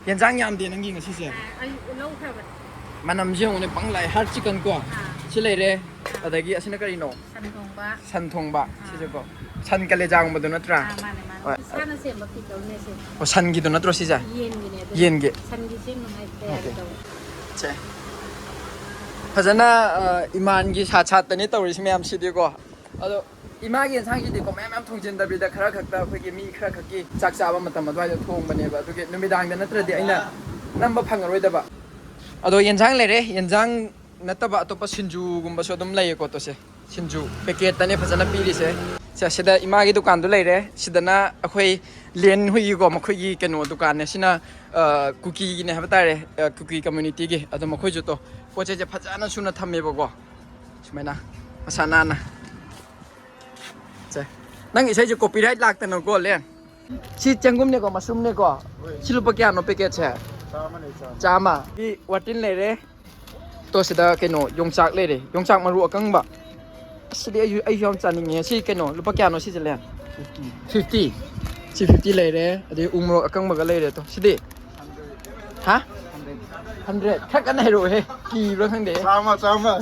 ꯌꯦꯟꯁꯥꯡ ꯌꯥꯝꯗꯦ ꯅꯪꯒꯤ ꯉꯁꯤꯁꯦ꯫ ꯑ, ꯑꯩ ꯂꯧꯈ꯭ꯔꯕꯅꯦ꯫ ꯃꯅꯝꯁꯦ ꯌꯦꯡꯉꯨꯅꯦ, ꯄꯪ ꯂꯥꯛꯑꯦ꯫ Heart chicken ꯀꯣ꯫ ꯑꯥ꯫ ꯁꯤ ꯂꯩꯔꯦ꯫ ꯑꯥ꯫ ꯑꯗꯒꯤ ꯑꯁꯤꯅ ꯀꯔꯤꯅꯣ? ꯁꯟ ꯊꯣꯡꯕ꯫ ꯁꯟ ꯊꯣꯡꯕ꯫ ꯑꯥ꯫ ꯁꯤꯁꯦꯀꯣ꯫ ꯁꯟ ꯀꯂꯦꯖꯥꯒꯨꯝꯕꯗꯨ ꯅꯠꯇ꯭ꯔꯥ? ꯑꯥ, ꯃꯥꯅꯦ, ꯃꯥꯅꯦ꯫ ꯍꯣꯏ꯫ ꯏꯁꯥꯅ ꯁꯦꯝꯕ pickle ꯅꯦ ꯁꯦ꯫ ꯑꯣ, ꯁꯟꯒꯤꯗꯣ ꯅꯠꯇ꯭ꯔꯣ ꯁꯤꯁꯦ? ꯌꯦꯟꯒꯤꯅꯦ ꯑꯗꯨꯗꯤ꯫ ꯌꯦꯟꯒꯤ? ꯁꯟꯒꯤ ꯁꯦꯝꯅꯉꯥꯏ ꯇꯌꯥꯔꯤ Okay꯫ ꯇꯧꯋꯦ꯫ ꯁꯦ꯫ ꯐꯖꯅ, ꯑ, ꯏꯃꯥꯟꯒꯤ ꯁꯥꯠ ꯁꯥꯠꯇꯅꯦ ꯇꯧꯔꯤꯁꯤ ꯃꯌꯥꯝꯁꯤꯗꯤꯀꯣ꯫ ꯑꯗꯣ ꯏꯃꯥꯒꯤ ꯌꯦꯟꯁꯥꯡꯁꯤꯗꯤꯀꯣ ꯃꯌꯥꯝ ꯃꯌꯥꯝ ꯊꯣꯡꯖꯤꯟꯗꯕꯤꯗ ꯈꯔ ꯈꯛꯇ ꯑꯩꯈꯣꯏꯒꯤ ꯃꯤ ꯈꯔ ꯈꯛꯀꯤ ꯆꯥꯛ ꯆꯥꯕ ꯃꯇꯝ ꯑꯗꯨꯋꯥꯏꯗ ꯊꯣꯡꯕꯅꯦꯕ꯫ ꯑꯗꯨꯒꯤ ꯅꯨꯃꯤꯗꯥꯡꯗ ꯅꯠꯇ꯭ꯔꯗꯤ ꯑꯩꯅ ꯅꯝꯕ ꯐꯪꯉꯔꯣꯏꯗꯕ꯫ ꯑꯗꯣ ꯌꯦꯟꯁꯥꯡ ꯂꯩꯔꯦ꯫ ꯌꯦꯟꯁꯥꯡ ꯅꯠꯇꯕ ꯑꯇꯣꯞꯄ ꯁꯤꯡꯖꯨꯒꯨꯝꯕꯁꯨ ꯑꯗꯨꯝ ꯂꯩꯌꯦꯀꯣ꯫ ꯇꯣꯁꯦ, ꯁꯤꯡꯖꯨ packet ꯇꯅꯦ ꯐꯖꯅ ꯄꯤꯔꯤꯁꯦ꯫ ꯁꯦ, ꯁꯤꯗ ꯏꯃꯥꯒꯤ ꯗꯨꯀꯥꯟꯗꯣ ꯂꯩꯔꯦ꯫ ꯁꯤꯗꯅ ꯑꯩꯈꯣꯏ ꯂꯦꯟ ꯍꯨꯏꯒꯤꯀꯣ, ꯃꯈꯣꯏꯒꯤ ꯀꯩꯅꯣ ꯗꯨꯀꯥꯟꯅꯦ꯫ ꯁꯤꯅ, ꯑ, ꯀꯨꯀꯤꯒꯤꯅꯦ ꯍꯥꯏꯕ ꯇꯥꯔꯦ, ꯑ, ꯀꯨꯀꯤ ꯀꯝꯃ꯭ꯌꯨꯅꯤꯇꯤꯒꯤ꯫ ꯑꯗꯣ ꯃꯈꯣꯏꯁꯨ ꯇꯣ, ꯄꯣꯠ ꯆꯩꯁꯦ ꯐꯖꯅ ꯁꯨꯅ ꯊꯝꯃꯦꯕꯀꯣ꯫ ꯁꯨꯃꯥꯏꯅ ꯃꯁꯥ ꯅꯥꯟꯅ꯫ ꯁꯦ, ꯅꯪ ꯏꯁꯩꯁꯦ copyright ꯂꯥꯛꯇꯅꯀꯣ, ꯂꯦꯟ꯫ ꯁꯤ ꯆꯦꯡꯒꯨꯝꯅꯦꯀꯣ, ꯃꯁꯔꯨꯝꯅꯦꯀꯣ꯫ ꯁꯤ ꯂꯨꯄꯥ ꯀꯌꯥꯅꯣ packetꯁꯦ? ꯆꯥꯝꯃꯅꯦ, ꯆꯥꯝꯃ꯫ ꯆꯥꯝꯃ꯫ ꯁꯤ ꯋꯥꯇꯤꯟ ꯂꯩꯔꯦ꯫ ꯇꯣ, ꯁꯤꯗ ꯀꯩꯅꯣ, ꯌꯣꯡꯆꯥꯛ ꯂꯩꯔꯦ, ꯌꯣꯡꯆꯥꯛ ꯃꯔꯨ ꯑꯀꯪꯕ꯫ ꯑꯁꯤꯗꯤ ꯑꯩꯁꯨ, ꯑꯩꯁꯨ ꯌꯥꯝ ꯆꯥꯅꯤꯡꯉꯦ꯫ ꯁꯤ ꯀꯩꯅꯣ, ꯂꯨꯄꯥ ꯀꯌꯥꯅꯣ ꯁꯤꯁꯦ, ꯂꯦꯟ? Fifty꯫ ꯁꯤ fifty ꯂꯩꯔꯦ, ꯑꯗꯩ ꯎ ꯃꯣꯔꯣꯛ ꯑꯀꯪꯕꯒ ꯂꯩꯔꯦ꯫ ꯇꯣ, ꯁꯤꯗꯤ? ꯍꯥ? Hundred꯫ Hundred꯫ ꯈꯔ ꯀꯟꯅ ꯍꯥꯏꯔꯛꯑꯣꯍꯦ, ꯀꯤꯕ꯭ꯔꯥ ꯈꯪꯗꯦ꯫ ꯆꯥꯝꯃ, ꯆꯥꯝꯃ꯫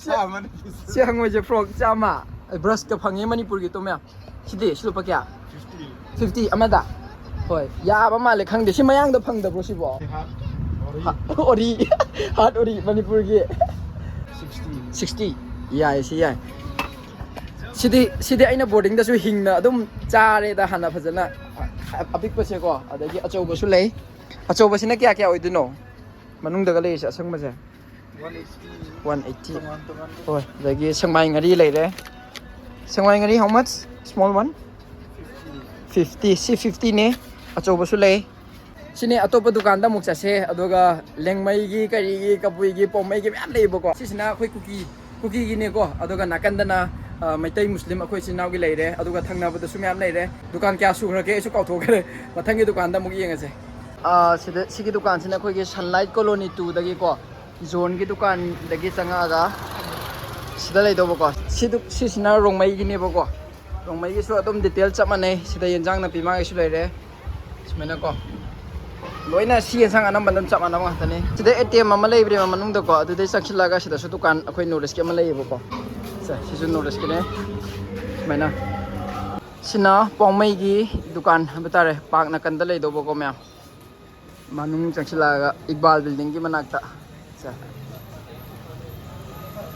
ꯆꯥꯝꯃꯅꯦ꯫ ꯁꯤ ꯍꯪꯉꯣꯏꯁꯦ ꯐ꯭ꯔꯣꯛ ꯆꯥꯝꯃ꯫ ꯕ꯭ꯔꯁꯀ ꯐꯪꯉꯦ ꯃꯅꯤꯄꯨꯔꯒꯤ, ꯇꯣ ꯃꯌꯥꯝ꯫ ꯁꯤꯗꯤ, ꯁꯤ ꯂꯨꯄꯥ ꯀꯌꯥ? Fifty꯫ Fifty ꯑꯃꯗ? ꯍꯣꯏ, ꯌꯥꯕ ꯃꯥꯜꯂꯦ, ꯈꯪꯗꯦ꯫ ꯁꯤ ꯃꯌꯥꯡꯗ ꯐꯪꯗꯕ꯭ꯔꯣ ꯁꯤꯕꯣ? ꯍꯥꯠ ꯑꯣꯔꯤ꯫ ꯍꯥ, ꯑꯣꯔꯤ꯫ ꯍꯥꯠ ꯑꯣꯔꯤ, ꯃꯅꯤꯄꯨꯔꯒꯤ꯫ Sixty꯫ Sixty꯫ ꯌꯥꯏ, ꯁꯤ ꯌꯥꯏ꯫ ꯁꯤꯗꯤ, ꯁꯤꯗꯤ ꯑꯩꯅ ꯕꯣꯔꯗꯤꯡꯗꯁꯨ ꯍꯤꯡꯅ ꯑꯗꯨꯝ ꯆꯥꯔꯦꯗ ꯍꯥꯟꯅ ꯐꯖꯅ꯫ ꯑꯄꯤꯛꯄꯁꯦꯀꯣ, ꯑꯗꯒꯤ ꯑꯆꯧꯕꯁꯨ ꯂꯩ꯫ ꯑꯆꯧꯕꯁꯤꯅ ꯀꯌꯥ ꯀꯌꯥ ꯑꯣꯏꯗꯣꯏꯅꯣ? ꯃꯅꯨꯡꯗꯒ ꯂꯩꯔꯤꯁꯦ ꯑꯁꯪꯕꯁꯦ? One eighty꯫ One eighty꯫ ꯇꯣꯉꯥꯟ ꯇꯣꯉꯥꯟꯕ꯫ ꯍꯣꯏ, ꯑꯗꯒꯤ ꯁꯦꯛꯃꯥꯏ ꯉꯥꯔꯤ ꯂꯩꯔꯦ꯫ ꯁꯦꯛꯃꯥꯏ ꯉꯥꯔꯤ, how much? Small one? Fifty꯫ Fifty, ꯁꯤ fiftyꯅꯦ꯫ ꯑꯆꯧꯕꯁꯨ ꯂꯩ꯫ ꯁꯤꯅꯦ, ꯑꯇꯣꯞꯄ ꯗꯨꯀꯥꯟꯗ ꯑꯃꯨꯛ ꯆꯠꯁꯦ꯫ ꯑꯗꯨꯒ ꯂꯦꯡꯃꯩꯒꯤ, ꯀꯔꯤꯒꯤ, ꯀꯕꯨꯏꯒꯤ, ꯄꯣꯡꯃꯩꯒꯤ ꯃꯌꯥꯝ ꯂꯩꯌꯦꯕꯀꯣ꯫ ꯁꯤꯁꯤꯅ ꯑꯩꯈꯣꯏ ꯀꯨꯀꯤ, ꯀꯨꯀꯤꯒꯤꯅꯦꯀꯣ꯫ ꯑꯗꯨꯒ ꯅꯥꯀꯟꯗꯅ, ꯑ, ꯃꯩꯇꯩ ꯃꯨꯁꯂꯤꯝ ꯑꯩꯈꯣꯏ ꯏꯆꯤꯟ ꯏꯅꯥꯎꯒꯤ ꯂꯩꯔꯦ꯫ ꯑꯗꯨꯒ ꯊꯪꯅꯕꯗꯁꯨ ꯃꯌꯥꯝ ꯂꯩꯔꯦ꯫ ꯗꯨꯀꯥꯟ ꯀꯌꯥ ꯁꯨꯈ꯭ꯔꯒꯦ ꯑꯩꯁꯨ ꯀꯥꯎꯊꯣꯛꯈ꯭ꯔꯦ꯫ ꯃꯊꯪꯒꯤ ꯗꯨꯀꯥꯟꯗ ꯑꯃꯨꯛ ꯌꯦꯡꯉꯁꯦ꯫ ꯑ, ꯁꯤꯗ, ꯁꯤꯒꯤ ꯗꯨꯀꯥꯟꯁꯤꯅ ꯑꯩꯈꯣꯏꯒꯤ Sunlight Colony twoꯗꯒꯤꯀꯣ, ꯖꯣꯟꯒꯤ ꯗꯨꯀꯥꯟꯗꯒꯤ ꯆꯪꯉꯛꯑꯒ ꯁꯤꯗ ꯂꯩꯗꯧꯕꯀꯣ꯫ ꯁꯤꯗꯨ, ꯁꯤꯁꯤꯅ ꯔꯣꯡꯃꯩꯒꯤꯅꯦꯕꯀꯣ꯫ ꯔꯣꯡꯃꯩꯒꯤꯁꯨ ꯑꯗꯨꯝ detail ꯆꯞ ꯃꯥꯟꯅꯩ꯫ ꯁꯤꯗ ꯌꯦꯟꯖꯥꯡ ꯅꯥꯄꯤ ꯃꯥꯒꯤꯁꯨ ꯂꯩꯔꯦ꯫ ꯁꯨꯃꯥꯏꯅꯀꯣ꯫ ꯂꯣꯏꯅ ꯁꯤ ꯌꯦꯟꯁꯥꯡ ꯑꯅꯝꯕ ꯑꯗꯨꯝ ꯆꯞ ꯃꯥꯟꯅꯕ ꯉꯥꯛꯇꯅꯤ꯫ ꯁꯤꯗ ATM ꯑꯃ ꯂꯩꯕꯅꯦꯕ ꯃꯅꯨꯡꯗꯀꯣ꯫ ꯑꯗꯨꯗꯩ ꯆꯪꯁꯤꯜꯂꯒ ꯁꯤꯗꯁꯨ ꯗꯨꯀꯥꯟ ꯑꯩꯈꯣꯏ ꯅꯣꯔꯤꯁꯀꯤ ꯑꯃ ꯂꯩꯌꯦꯕꯀꯣ꯫ ꯁꯦ, ꯁꯤꯁꯨ ꯅꯣꯔꯤꯁꯀꯤꯅꯦ꯫ ꯁꯨꯃꯥꯏꯅ꯫ ꯁꯤꯅ ꯄꯥꯎꯃꯩꯒꯤ ꯗꯨꯀꯥꯟ ꯍꯥꯏꯕ ꯇꯥꯔꯦ, ꯄꯥꯔꯛ ꯅꯥꯀꯟꯗ ꯂꯩꯗꯧꯕꯀꯣ ꯃꯌꯥꯝ꯫ ꯃꯅꯨꯡ ꯆꯪꯁꯤꯜꯂꯛꯑꯒ ꯏꯛꯕꯥꯜ buildingꯒꯤ ꯃꯅꯥꯛꯇ꯫ ꯁꯦ꯫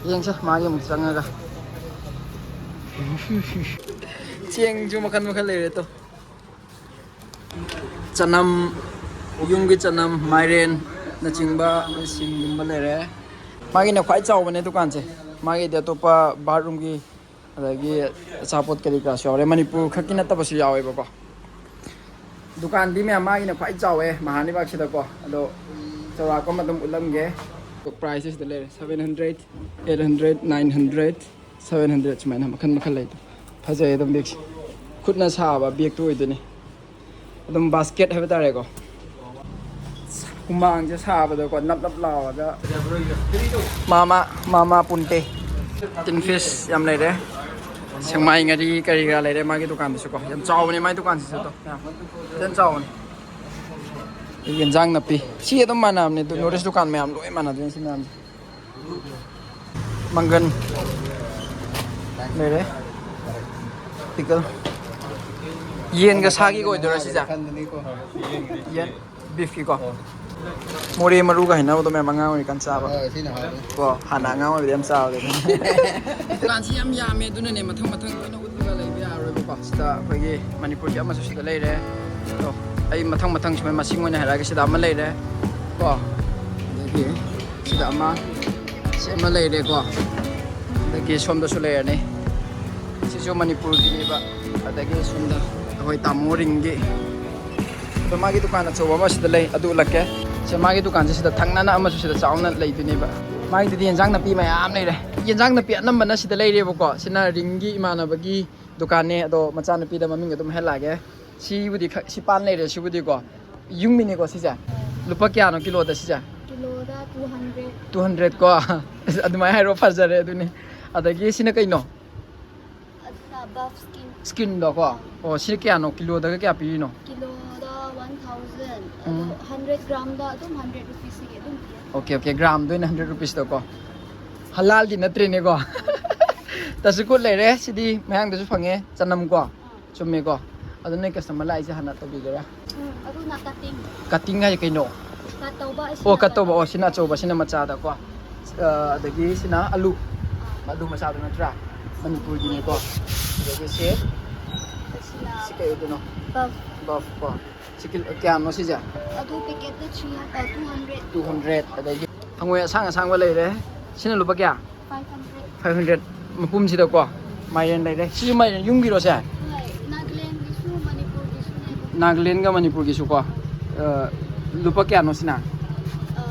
ꯌꯦꯡꯁꯦ, ꯃꯥꯒꯤ ꯑꯃꯨꯛ ꯆꯪꯉꯒ꯫ ꯆꯦꯡꯁꯨ ꯃꯈꯜ ꯃꯈꯜ ꯂꯩꯔꯦ ꯇꯣ꯫ ꯆꯅꯝ, ꯌꯨꯝꯒꯤ ꯆꯅꯝ, ꯃꯥꯏꯔꯦꯟꯅꯆꯤꯡꯕ, ꯁꯤꯡꯒꯨꯝꯕ ꯂꯩꯔꯦ꯫ ꯃꯥꯒꯤꯅ ꯈ꯭ꯋꯥꯏ ꯆꯥꯎꯕꯅꯦ ꯗꯨꯀꯥꯟꯁꯦ꯫ ꯃꯥꯒꯤꯗꯤ ꯑꯇꯣꯞꯄ bathroomꯒꯤ ꯑꯗꯒꯤ ꯑꯆꯥꯄꯣꯠ ꯀꯔꯤ ꯀꯔꯥꯁꯨ ꯌꯥꯎꯔꯦ, ꯃꯅꯤꯄꯨꯔ ꯈꯛꯀꯤ ꯅꯠꯇꯕꯁꯨ ꯌꯥꯎꯋꯦꯕꯀꯣ꯫ ꯗꯨꯀꯥꯟꯗꯤ ꯃꯌꯥꯝ ꯃꯥꯒꯤꯅ ꯈ꯭ꯋꯥꯏ ꯆꯥꯎꯋꯦ ꯃꯍꯥꯅꯤꯕꯥꯛꯁꯤꯗꯀꯣ꯫ ꯑꯗꯣ ꯆꯥꯎꯔꯥꯛꯄ ꯑꯃ ꯑꯗꯨꯝ ꯎꯠꯂꯝꯒꯦ꯫ ꯄ꯭ꯔꯥꯏꯁꯁꯦ ꯁꯤꯗ ꯂꯩꯔꯦ, seven hundred, eight hundred, nine hundred, seven hundred ꯁꯨꯃꯥꯏꯅ ꯃꯈꯜ ꯃꯈꯜ ꯂꯩꯗꯣ꯫ ꯐꯖꯩ ꯑꯗꯨꯝ ꯕꯦꯒꯁꯦ꯫ ꯈꯨꯠꯅ ꯁꯥꯕ ꯕꯦꯒꯇꯨ ꯑꯣꯏꯗꯣꯏꯅꯤ꯫ ꯑꯗꯨꯝ ꯕꯥꯁꯀꯦꯠ ꯍꯥꯏꯕ ꯇꯥꯔꯦꯀꯣ꯫ ꯍꯨꯃꯥꯡꯁꯦ ꯁꯥꯕꯗꯀꯣ ꯅꯞ ꯅꯞ ꯂꯥꯎꯔꯒ꯫ ꯃꯥꯃꯥ, ꯃꯥꯃꯥ ꯄꯨꯟꯇꯦ꯫ ꯇꯤꯟ ꯐꯤꯁ ꯌꯥꯝ ꯂꯩꯔꯦ꯫ ꯁꯦꯛꯃꯥꯏ ꯉꯥꯔꯤ ꯀꯔꯤ ꯀꯔꯥ ꯂꯩꯔꯦ ꯃꯥꯒꯤ ꯗꯨꯀꯥꯟꯗꯁꯨꯀꯣ꯫ ꯌꯥꯝ ꯆꯥꯎꯕꯅꯦ ꯃꯥꯒꯤ ꯗꯨꯀꯥꯟꯁꯤꯁꯨ ꯇꯣ꯫ ꯌꯥꯝ ꯐꯖꯅ ꯆꯥꯎꯕꯅꯦ꯫ ꯑꯗꯒꯤ ꯌꯦꯟꯖꯥꯡ ꯅꯥꯄꯤ꯫ ꯁꯤ ꯑꯗꯨꯝ ꯃꯥꯟꯅꯕꯅꯦ꯫ ꯅꯣꯔꯠ ꯏꯁ ꯗꯨꯀꯥꯟ ꯃꯌꯥꯝ ꯂꯣꯏ ꯃꯥꯟꯅꯗꯣꯏꯅꯦ ꯁꯤ ꯃꯌꯥꯝꯁꯦ꯫ ꯃꯪꯒꯟ ꯂꯩꯔꯦ꯫ ꯄꯤꯀꯜ꯫ ꯌꯦꯟꯒ ꯁꯥꯒꯤꯒ ꯑꯣꯏꯗꯣꯏꯔꯥ ꯁꯤꯁꯦ? ꯌꯦꯟ꯫ ꯕꯤꯐꯀꯤꯀꯣ꯫ ꯃꯣꯔꯦ ꯃꯔꯨꯒ ꯍꯩꯅꯧꯗꯣ ꯃꯌꯥꯝ ꯑꯉꯥꯡ ꯑꯣꯏꯔꯤꯀꯥꯟ ꯆꯥꯕ꯫ ꯑ, ꯁꯤꯅ ꯍꯥꯎꯕꯅꯤ꯫ ꯀꯣ, ꯍꯥꯟꯅ ꯑꯉꯥꯡ ꯑꯣꯏꯕꯗ ꯌꯥꯝ ꯆꯥꯕꯗꯣ꯫ ꯗꯨꯀꯥꯟꯁꯤ ꯌꯥꯝ ꯌꯥꯝꯃꯦ, ꯑꯗꯨꯅꯅꯦ ꯃꯊꯪ ꯃꯊꯪ ꯂꯣꯏꯅ ꯎꯠꯂꯒ ꯂꯩꯕ ꯌꯥꯔꯔꯣꯏꯕꯀꯣ꯫ ꯁꯤꯗ ꯑꯩꯈꯣꯏꯒꯤ ꯃꯅꯤꯄꯨꯔꯒꯤ ꯑꯃꯁꯨ ꯁꯤꯗ ꯂꯩꯔꯦ꯫ ꯑꯗꯣ ꯑꯩ ꯃꯊꯪ ꯃꯊꯪ ꯁꯨꯃꯥꯏꯅ ꯃꯁꯤꯡ ꯑꯣꯏꯅ ꯍꯥꯏꯔꯛꯑꯒꯦ꯫ ꯁꯤꯗ ꯑꯃ ꯂꯩꯔꯦ ꯀꯣ, ꯑꯗꯒꯤ ꯁꯤꯗ ꯑꯃ, ꯁꯤ ꯑꯃ ꯂꯩꯔꯦꯀꯣ, ꯑꯗꯒꯤ ꯁꯣꯝꯗꯁꯨ ꯂꯩꯔꯅꯤ꯫ ꯁꯤꯁꯨ ꯃꯅꯤꯄꯨꯔꯒꯤꯅꯦꯕ꯫ ꯑꯗꯒꯤ ꯁꯣꯝꯗ ꯑꯩꯈꯣꯏ ꯇꯥꯃꯣ ꯔꯤꯡꯒꯤ꯫ ꯑꯗꯣ ꯃꯥꯒꯤ ꯗꯨꯀꯥꯟ ꯑꯆꯧꯕ ꯑꯃ ꯁꯤꯗ ꯂꯩ, ꯑꯗꯨ ꯎꯠꯂꯛꯀꯦ꯫ ꯁꯤ ꯃꯥꯒꯤ ꯗꯨꯀꯥꯟꯁꯦ ꯁꯤꯗ ꯊꯪꯅꯅ ꯑꯃꯁꯨ ꯁꯤꯗ ꯆꯥꯎꯅ ꯂꯩꯗꯣꯏꯅꯦꯕ꯫ ꯃꯥꯒꯤꯗꯨꯗꯤ ꯌꯦꯟꯖꯥꯡ ꯅꯥꯄꯤ ꯃꯌꯥꯝ ꯂꯩꯔꯦ꯫ ꯌꯦꯟꯖꯥꯡ ꯅꯥꯄꯤ ꯑꯅꯝꯕꯅ ꯁꯤꯗ ꯂꯩꯔꯦꯕꯀꯣ꯫ ꯁꯤꯅ ꯔꯤꯡꯒꯤ ꯏꯃꯥꯟꯅꯕꯒꯤ ꯗꯨꯀꯥꯟꯅꯦ꯫ ꯑꯗꯣ ꯃꯆꯥꯅꯨꯄꯤꯗ ꯃꯃꯤꯡ ꯑꯗꯨꯝ ꯍꯥꯏꯍꯜꯂꯛꯑꯒꯦ꯫ ꯁꯤꯕꯨꯗꯤ ꯈ-, ꯁꯤ ꯄꯥꯟ ꯂꯩꯔꯦ ꯁꯤꯕꯨꯗꯤꯀꯣ꯫ ꯌꯨꯝꯒꯤꯅꯤꯀꯣ ꯁꯤꯁꯦ꯫ ꯂꯨꯄꯥ ꯀꯌꯥꯅꯣ ꯀꯤꯂꯣꯗ ꯁꯤꯁꯦ? ꯀꯤꯂꯣꯗ two hundred꯫ Two hundred ꯀꯣ꯫ ꯑꯁ, ꯑꯗꯨꯃꯥꯏꯅ ꯍꯥꯏꯔꯣ, ꯐꯖꯔꯦ ꯑꯗꯨꯅꯤ꯫ ꯑꯗꯒꯤ ꯁꯤꯅ ꯀꯩꯅꯣ? ꯑꯗꯨꯅ buff skin꯫ Skinꯗꯣ ꯀꯣ? ꯑꯣ, ꯁꯤ ꯀꯌꯥꯅꯣ? ꯀꯤꯂꯣꯗꯒ ꯀꯌꯥ ꯄꯤꯔꯤꯅꯣ? ꯀꯤꯂꯣꯗ one thousand꯫ ꯑꯗꯣ ꯎꯝ꯫ Hundred gramꯗ ꯑꯗꯨꯝ hundred rupeesꯇꯒꯤ ꯑꯗꯨꯝ ꯄꯤꯌꯦ꯫ Okay, okay, gramꯗ ꯑꯣꯏꯅ hundred rupeesꯇꯀꯣ꯫ ꯍꯂꯥꯜꯗꯤ ꯅꯠꯇ꯭ꯔꯦꯅꯦꯀꯣ꯫ ꯇꯁꯨꯀꯨꯠ ꯂꯩꯔꯦ, ꯁꯤꯗꯤ ꯃꯌꯥꯡꯗꯁꯨ ꯐꯪꯉꯦ, ꯆꯅꯝꯀꯣ꯫ ꯑꯥ꯫ ꯆꯨꯝꯃꯦꯀꯣ? ꯑꯗꯨ ꯅꯣꯏ customer ꯂꯥꯛꯏꯁꯦ ꯍꯥꯟꯅ ꯇꯧꯕꯤꯒꯦꯔꯥ? ꯎꯝ, ꯑꯗꯨꯅ cutting꯫ Cutting ꯍꯥꯏꯁꯦ ꯀꯩꯅꯣ? Cut ꯇꯧꯕ, ꯑꯣ, ꯁꯤꯅ cut ꯇꯧꯕ꯫ cut꯫ ꯑꯣ, ꯁꯤꯅ ꯑꯆꯧꯕ, ꯁꯤꯅ ꯃꯆꯥꯗꯀꯣ꯫ ꯑ, ꯑꯗꯒꯤ ꯁꯤꯅ ꯑꯂꯨ꯫ ꯑꯥ꯫ ꯑꯂꯨ ꯃꯆꯥꯗꯨ ꯅꯠꯇ꯭ꯔꯥ? ꯃꯅꯤꯄꯨꯔꯒꯤꯅꯦꯀꯣ꯫ ꯑꯗꯒꯤ ꯁꯤ, ꯁꯤꯅ ꯁꯤ ꯀꯩ ꯑꯣꯏꯗꯣꯏꯅꯣ? Buff꯫ Buff ꯀꯣ꯫ ꯁꯤ ꯀꯤꯂꯣ ꯀꯌꯥꯅꯣ ꯁꯤꯁꯦ? ꯑꯗꯨ packetꯇ three ꯍꯟꯗ꯭ꯔꯦꯠ꯫ Two hundred꯫ ꯑꯗꯒꯤ ꯍꯪꯉꯣꯏ ꯑꯁꯥꯡ ꯑꯁꯥꯡꯕ ꯂꯩꯔꯦ꯫ ꯁꯤꯅ ꯂꯨꯄꯥ ꯀꯌꯥ? Five hundred꯫ Five hundred ꯃꯄꯨꯝꯁꯤꯗꯀꯣ꯫ ꯃꯥꯏꯔꯦꯟ ꯂꯩꯔꯦ꯫ ꯁꯤꯁꯨ ꯃꯥꯏꯔꯦꯟ ꯌꯨꯝꯒꯤꯔꯣ ꯁꯦ? ꯍꯣꯏ, ꯅꯥꯒꯥꯂꯦꯟꯒꯤꯁꯨ ꯃꯅꯤꯄꯨꯔꯒꯤꯁꯨ ꯂꯩꯕ꯫ ꯅꯥꯒꯥꯂꯦꯟꯒ ꯃꯅꯤꯄꯨꯔꯒꯤꯁꯨ ꯀꯣ꯫ ꯑ, ꯂꯨꯄꯥ ꯀꯌꯥꯅꯣ ꯁꯤꯅ? ꯑ,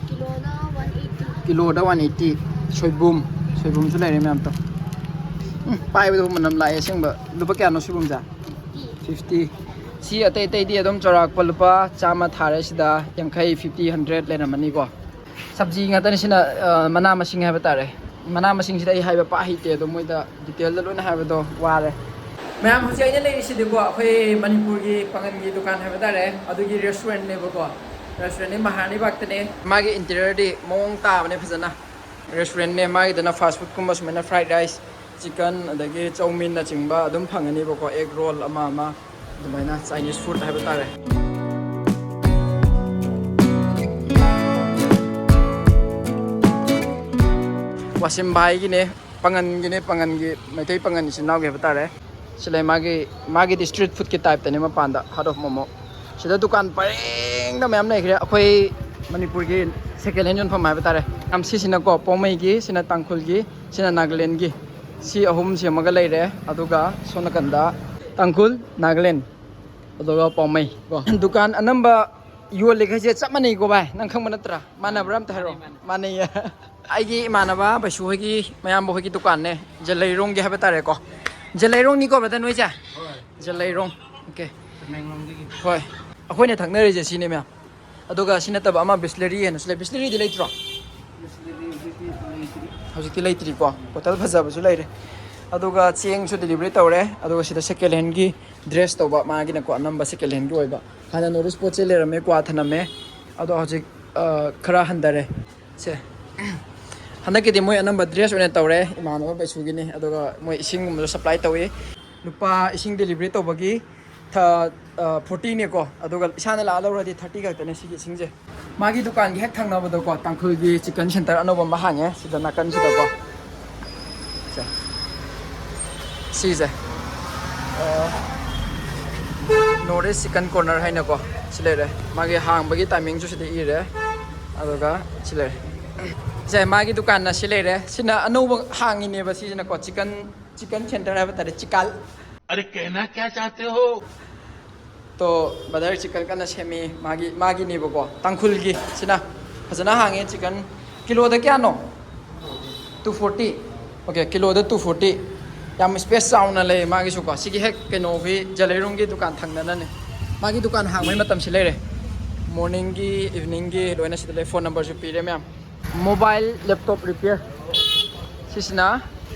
ꯀꯤꯂꯣꯗ ꯋꯥꯟ ꯑꯩꯠꯇꯤ꯫ ꯀꯤꯂꯣꯗ ꯋꯥꯟ ꯑꯩꯠꯇꯤ꯫ ꯁꯣꯏꯕꯨꯝ, ꯁꯣꯏꯕꯨꯝꯁꯨ ꯂꯩꯔꯦ ꯃꯌꯥꯝ ꯇꯣ꯫ ꯎꯝ, ꯄꯥꯏꯕꯗ ꯃꯅꯝ ꯂꯥꯛꯑꯦ ꯑꯁꯦꯡꯕ꯫ ꯂꯨꯄꯥ ꯀꯌꯥꯅꯣ ꯁꯣꯏꯕꯨꯝꯁꯦ? ꯐꯤꯐꯇꯤ꯫ ꯁꯤ ꯑꯇꯩ ꯑꯇꯩꯗꯤ ꯑꯗꯨꯝ ꯆꯥꯎꯔꯥꯛꯄ ꯂꯨꯄꯥ ꯆꯥꯝꯃ ꯊꯥꯔꯦ ꯁꯤꯗ, ꯌꯥꯡꯈꯩ, ꯐꯤꯐꯇꯤ, ꯍꯟꯗ꯭ꯔꯦꯠ ꯂꯩꯔꯝꯃꯅꯤꯀꯣ꯫ ꯁꯕꯖꯤ ꯉꯥꯛꯇꯅꯤ ꯁꯤꯅ, ꯑ, ꯃꯅꯥ ꯃꯁꯤꯡ ꯍꯥꯏꯕ ꯇꯥꯔꯦ꯫ ꯃꯅꯥ ꯃꯁꯤꯡꯁꯤꯗ ꯑꯩ ꯍꯥꯏꯕ ꯄꯥꯛ ꯍꯩꯇꯦ, ꯑꯗꯣ ꯃꯣꯏꯗ ꯗꯤꯇꯦꯜꯗ ꯂꯣꯏꯅ ꯍꯥꯏꯕꯗꯣ ꯋꯥꯔꯦ꯫ ꯃꯌꯥꯝ, ꯍꯧꯖꯤꯛ ꯑꯩꯅ ꯂꯩꯔꯤꯁꯤꯗꯤꯀꯣ, ꯑꯩꯈꯣꯏ ꯃꯅꯤꯄꯨꯔꯒꯤ ꯄꯥꯉꯜꯒꯤ ꯗꯨꯀꯥꯟ ꯍꯥꯏꯕ ꯇꯥꯔꯦ, ꯑꯗꯨꯒꯤ ꯔꯦꯁꯇꯨꯔꯦꯟꯠꯅꯦꯕꯀꯣ꯫ ꯔꯦꯁꯇꯨꯔꯦꯟꯠꯅꯤ, ꯃꯍꯥꯔꯥꯅꯤ ꯕꯥꯒꯇꯅꯦ꯫ ꯃꯥꯒꯤ ꯏꯟꯇꯤꯔꯤꯌꯔꯗꯤ ꯃꯑꯣꯡ ꯇꯥꯕꯅꯦ ꯐꯖꯅ꯫ ꯔꯦꯁꯇꯨꯔꯦꯟꯠꯅꯦ꯫ ꯃꯥꯒꯤꯗꯅ ꯐꯥꯁ ꯐꯨꯗꯀꯨꯝꯕ ꯁꯨꯃꯥꯏꯅ ꯐ꯭ꯔꯥꯏꯗ ꯔꯥꯏꯁ, ꯆꯤꯀꯟ, ꯑꯗꯒꯤ ꯆꯧꯃꯤꯟꯅꯆꯤꯡꯕ ꯑꯗꯨꯝ ꯐꯪꯒꯅꯤꯕꯀꯣ, ꯑꯦꯒ ꯔꯣꯜ ꯑꯃ ꯑꯃ, ꯑꯗꯨꯃꯥꯏꯅ ꯆꯥꯏꯅꯤꯁ ꯐꯨꯗ ꯍꯥꯏꯕ ꯇꯥꯔꯦ꯫ ꯋꯥꯁꯤꯝ ꯚꯥꯏꯒꯤꯅꯦ, ꯄꯥꯉꯟꯒꯤꯅꯦ, ꯄꯥꯉꯟꯒꯤ, ꯃꯩꯇꯩ ꯄꯥꯉꯟ ꯏꯆꯤꯟ ꯏꯅꯥꯎꯒꯤ ꯍꯥꯏꯕ ꯇꯥꯔꯦ꯫ ꯁꯤ ꯂꯩ, ꯃꯥꯒꯤ, ꯃꯥꯒꯤꯗꯤ ꯁ꯭ꯇ꯭ꯔꯤꯠ ꯐꯨꯗꯀꯤ ꯇꯥꯏꯞꯇꯅꯦ ꯃꯄꯥꯟꯗ, ꯍꯥꯔꯠ ꯑꯣꯐ ꯃꯣꯃꯣ꯫ ꯁꯤꯗ ꯗꯨꯀꯥꯟ ꯄꯔꯦꯡꯗ ꯃꯌꯥꯝ ꯂꯩꯈ꯭ꯔꯦ, ꯑꯩꯈꯣꯏ ꯃꯅꯤꯄꯨꯔꯒꯤ ꯁꯦꯀꯦꯟ ꯍꯦꯟ ꯌꯣꯟꯐꯝ ꯍꯥꯏꯕ ꯇꯥꯔꯦ꯫ ꯌꯥꯝ ꯁꯤꯁꯤꯅꯀꯣ ꯄꯣꯃꯩꯒꯤ, ꯁꯤꯅ ꯇꯥꯡꯈꯨꯜꯒꯤ, ꯁꯤꯅ ꯅꯥꯒꯥꯂꯦꯟꯒꯤ꯫ ꯁꯤ ꯑꯍꯨꯝ ꯁꯦꯝꯃꯒ ꯂꯩꯔꯦ꯫ ꯑꯗꯨꯒ ꯁꯣꯝ ꯅꯥꯀꯟꯗ ꯇꯥꯡꯈꯨꯜ, ꯅꯥꯒꯥꯂꯦꯟ, ꯑꯗꯨꯒ ꯄꯥꯎꯃꯩ ꯀꯣ꯫ ꯗꯨꯀꯥꯟ ꯑꯅꯝꯕ ꯌꯣꯜꯂꯤꯈꯩꯁꯦ ꯆꯞ ꯃꯥꯟꯅꯩꯀꯣ ꯚꯥꯏ? ꯅꯪ ꯈꯪꯕ ꯅꯠꯇ꯭ꯔꯥ? ꯃꯥꯟꯅꯕ꯭ꯔꯥ ꯑꯝꯇ ꯍꯥꯏꯔꯛꯑꯣ꯫ ꯃꯥꯟꯅꯩꯌꯦ꯫ ꯑꯩꯒꯤ ꯏꯃꯥꯟꯅꯕ ꯕꯩꯁꯨ ꯍꯣꯏꯒꯤ ꯃꯌꯥꯝꯕ ꯍꯣꯏꯒꯤ ꯗꯨꯀꯥꯟꯅꯦ, ꯖꯂꯩꯔꯣꯡꯒꯤ ꯍꯥꯏꯕ ꯇꯥꯔꯦꯀꯣ꯫ ꯖꯂꯩꯔꯣꯡꯅꯤꯀꯣ ꯕ꯭ꯔꯗꯔ ꯅꯣꯏꯁꯦ? ꯖꯂꯩꯔꯣꯡ꯫ ꯑꯣꯀꯦ꯫ ꯍꯣꯏ, ꯑꯩꯈꯣꯏꯅ ꯊꯛꯅꯔꯤꯁꯦ ꯁꯤꯅꯦ ꯃꯌꯥꯝ꯫ ꯑꯗꯨꯒ ꯁꯤ ꯅꯠꯇꯕ ꯑꯃ ꯕꯤꯁꯂꯔꯤ ꯍꯥꯏꯅꯁꯨ ꯂꯩ꯫ ꯕꯤꯁꯂꯔꯤꯗꯤ ꯂꯩꯇ꯭ꯔꯣ? ꯍꯧꯖꯤꯛꯇꯤ ꯂꯩꯇ꯭ꯔꯤꯀꯣ꯫ ꯕꯣꯇꯜ ꯐꯖꯕꯁꯨ ꯂꯩꯔꯦ꯫ ꯑꯗꯨꯒ ꯆꯦꯡꯁꯨ ꯗꯤꯂꯤꯚꯔꯤ ꯇꯧꯔꯦ꯫ ꯑꯗꯨꯒ ꯁꯤꯗ ꯁꯦꯀꯦꯟ ꯍꯦꯟꯒꯤ ꯗ꯭ꯔꯦꯁ ꯇꯧꯕ, ꯃꯥꯒꯤꯅꯀꯣ ꯑꯅꯝꯕ ꯁꯦꯀꯦꯟ ꯍꯦꯟꯒꯤ ꯑꯣꯏꯕ꯫ ꯍꯥꯟꯅ ꯅꯣꯔꯠ ꯏꯁ ꯄꯣꯠ ꯆꯩ ꯂꯩꯔꯝꯃꯦ, ꯀ꯭ꯋꯥ ꯊꯅꯝꯃꯦ꯫ ꯑꯗꯣ ꯍꯧꯖꯤꯛ, ꯑ, ꯈꯔ ꯍꯟꯊꯔꯦ꯫ ꯁꯦ꯫ ꯍꯟꯗꯛꯀꯤꯗꯤ ꯃꯣꯏ ꯑꯅꯝꯕ ꯗ꯭ꯔꯦꯁ ꯑꯣꯏꯅ ꯇꯧꯔꯦ, ꯏꯃꯥꯟꯅꯕ ꯕꯩꯁꯨꯒꯤꯅꯤ꯫ ꯑꯗꯨꯒ ꯃꯣꯏ ꯏꯁꯤꯡꯒꯨꯝꯕꯁꯨ ꯁꯄ꯭ꯂꯥꯏ ꯇꯧꯏ꯫ ꯂꯨꯄꯥ, ꯏꯁꯤꯡ ꯗꯦꯂꯤꯚꯔꯤ ꯇꯧꯕꯒꯤ ꯊ-, ꯑ, ꯐꯣꯔꯇꯤꯅꯦꯀꯣ꯫ ꯑꯗꯨꯒ ꯏꯁꯥꯅ ꯂꯥꯛꯑ ꯂꯧꯔꯗꯤ ꯊꯥꯔꯇꯤ ꯈꯛꯇꯅꯦ ꯁꯤꯒꯤ ꯏꯁꯤꯡꯁꯦ꯫ ꯃꯥꯒꯤ ꯗꯨꯀꯥꯟꯒꯤ ꯍꯦꯛ ꯊꯪꯅꯕꯗꯀꯣ ꯇꯥꯡꯈꯨꯜꯒꯤ ꯆꯤꯛꯀꯟ ꯁꯦꯟꯇꯔ ꯑꯅꯧꯕ ꯑꯃ ꯍꯥꯡꯉꯦ, ꯁꯤꯗ ꯅꯥꯀꯟꯁꯤꯗꯀꯣ꯫ ꯁꯦ꯫ ꯁꯤꯁꯦ꯫ ꯑ, ꯅꯣꯔꯠ ꯏꯁ ꯆꯤꯛꯀꯟ ꯀꯣꯔꯅꯔ ꯍꯥꯏꯅꯀꯣ꯫ ꯁꯤ ꯂꯩꯔꯦ꯫ ꯃꯥꯒꯤ ꯍꯥꯡꯕꯒꯤ ꯇꯥꯏꯃꯤꯡꯁꯨ ꯁꯤꯗ ꯏꯔꯦ꯫ ꯑꯗꯨꯒ ꯁꯤ ꯂꯩꯔꯦ꯫ ꯁꯦ, ꯃꯥꯒꯤ ꯗꯨꯀꯥꯟꯅ ꯁꯤ ꯂꯩꯔꯦ꯫ ꯁꯤꯅ ꯑꯅꯧꯕ ꯍꯥꯡꯉꯤꯅꯦꯕ ꯁꯤꯁꯤꯅꯀꯣ꯫ ꯆꯤꯛꯀꯟ ꯆꯤꯀꯟ ꯁꯦꯟꯇꯔ ꯍꯥꯏꯕ ꯇꯥꯔꯦ, ꯆꯤꯀꯜ꯫ ꯑꯔꯦ, ꯀꯍꯅꯥ ꯀꯌꯥ ꯆꯥꯍꯇꯦ ꯍꯣ? ꯇꯣ, ꯕ꯭ꯔꯗꯔ ꯆꯤꯀꯟ ꯀꯟꯅ ꯁꯦꯝꯃꯤ, ꯃꯥꯒꯤ, ꯃꯥꯒꯤꯅꯦꯕꯀꯣ, ꯇꯥꯡꯈꯨꯜꯒꯤ꯫ ꯁꯤꯅ ꯐꯖꯅ ꯍꯥꯡꯉꯦ꯫ ꯆꯤꯀꯟ ꯀꯤꯂꯣꯗ ꯀꯌꯥꯅꯣ? Two forty꯫ ꯑꯣꯀꯦ, ꯀꯤꯂꯣꯗ two forty꯫ ꯌꯥꯝ ꯁ꯭ꯄꯦꯁ ꯆꯥꯎꯅ ꯂꯩ ꯃꯥꯒꯤꯁꯨꯀꯣ꯫ ꯁꯤꯒꯤ ꯍꯦꯛ ꯀꯩꯅꯣꯒꯤ ꯖꯂꯩꯔꯣꯡꯒꯤ ꯗꯨꯀꯥꯟ ꯊꯪꯅꯅꯅꯦ꯫ ꯃꯥꯒꯤ ꯗꯨꯀꯥꯟ ꯍꯥꯡꯕꯒꯤ ꯃꯇꯝꯁꯤ ꯂꯩꯔꯦ꯫ ꯃꯣꯔꯅꯤꯡꯒꯤ, ꯏꯚꯤꯅꯤꯡꯒꯤ ꯂꯣꯏꯅ ꯁꯤꯗ ꯂꯩ꯫ ꯐꯣꯟ ꯅꯝꯕꯔꯁꯨ ꯄꯤꯔꯦ ꯃꯌꯥꯝ꯫ Mobile laptop repair. ꯁꯤꯁꯤꯅ,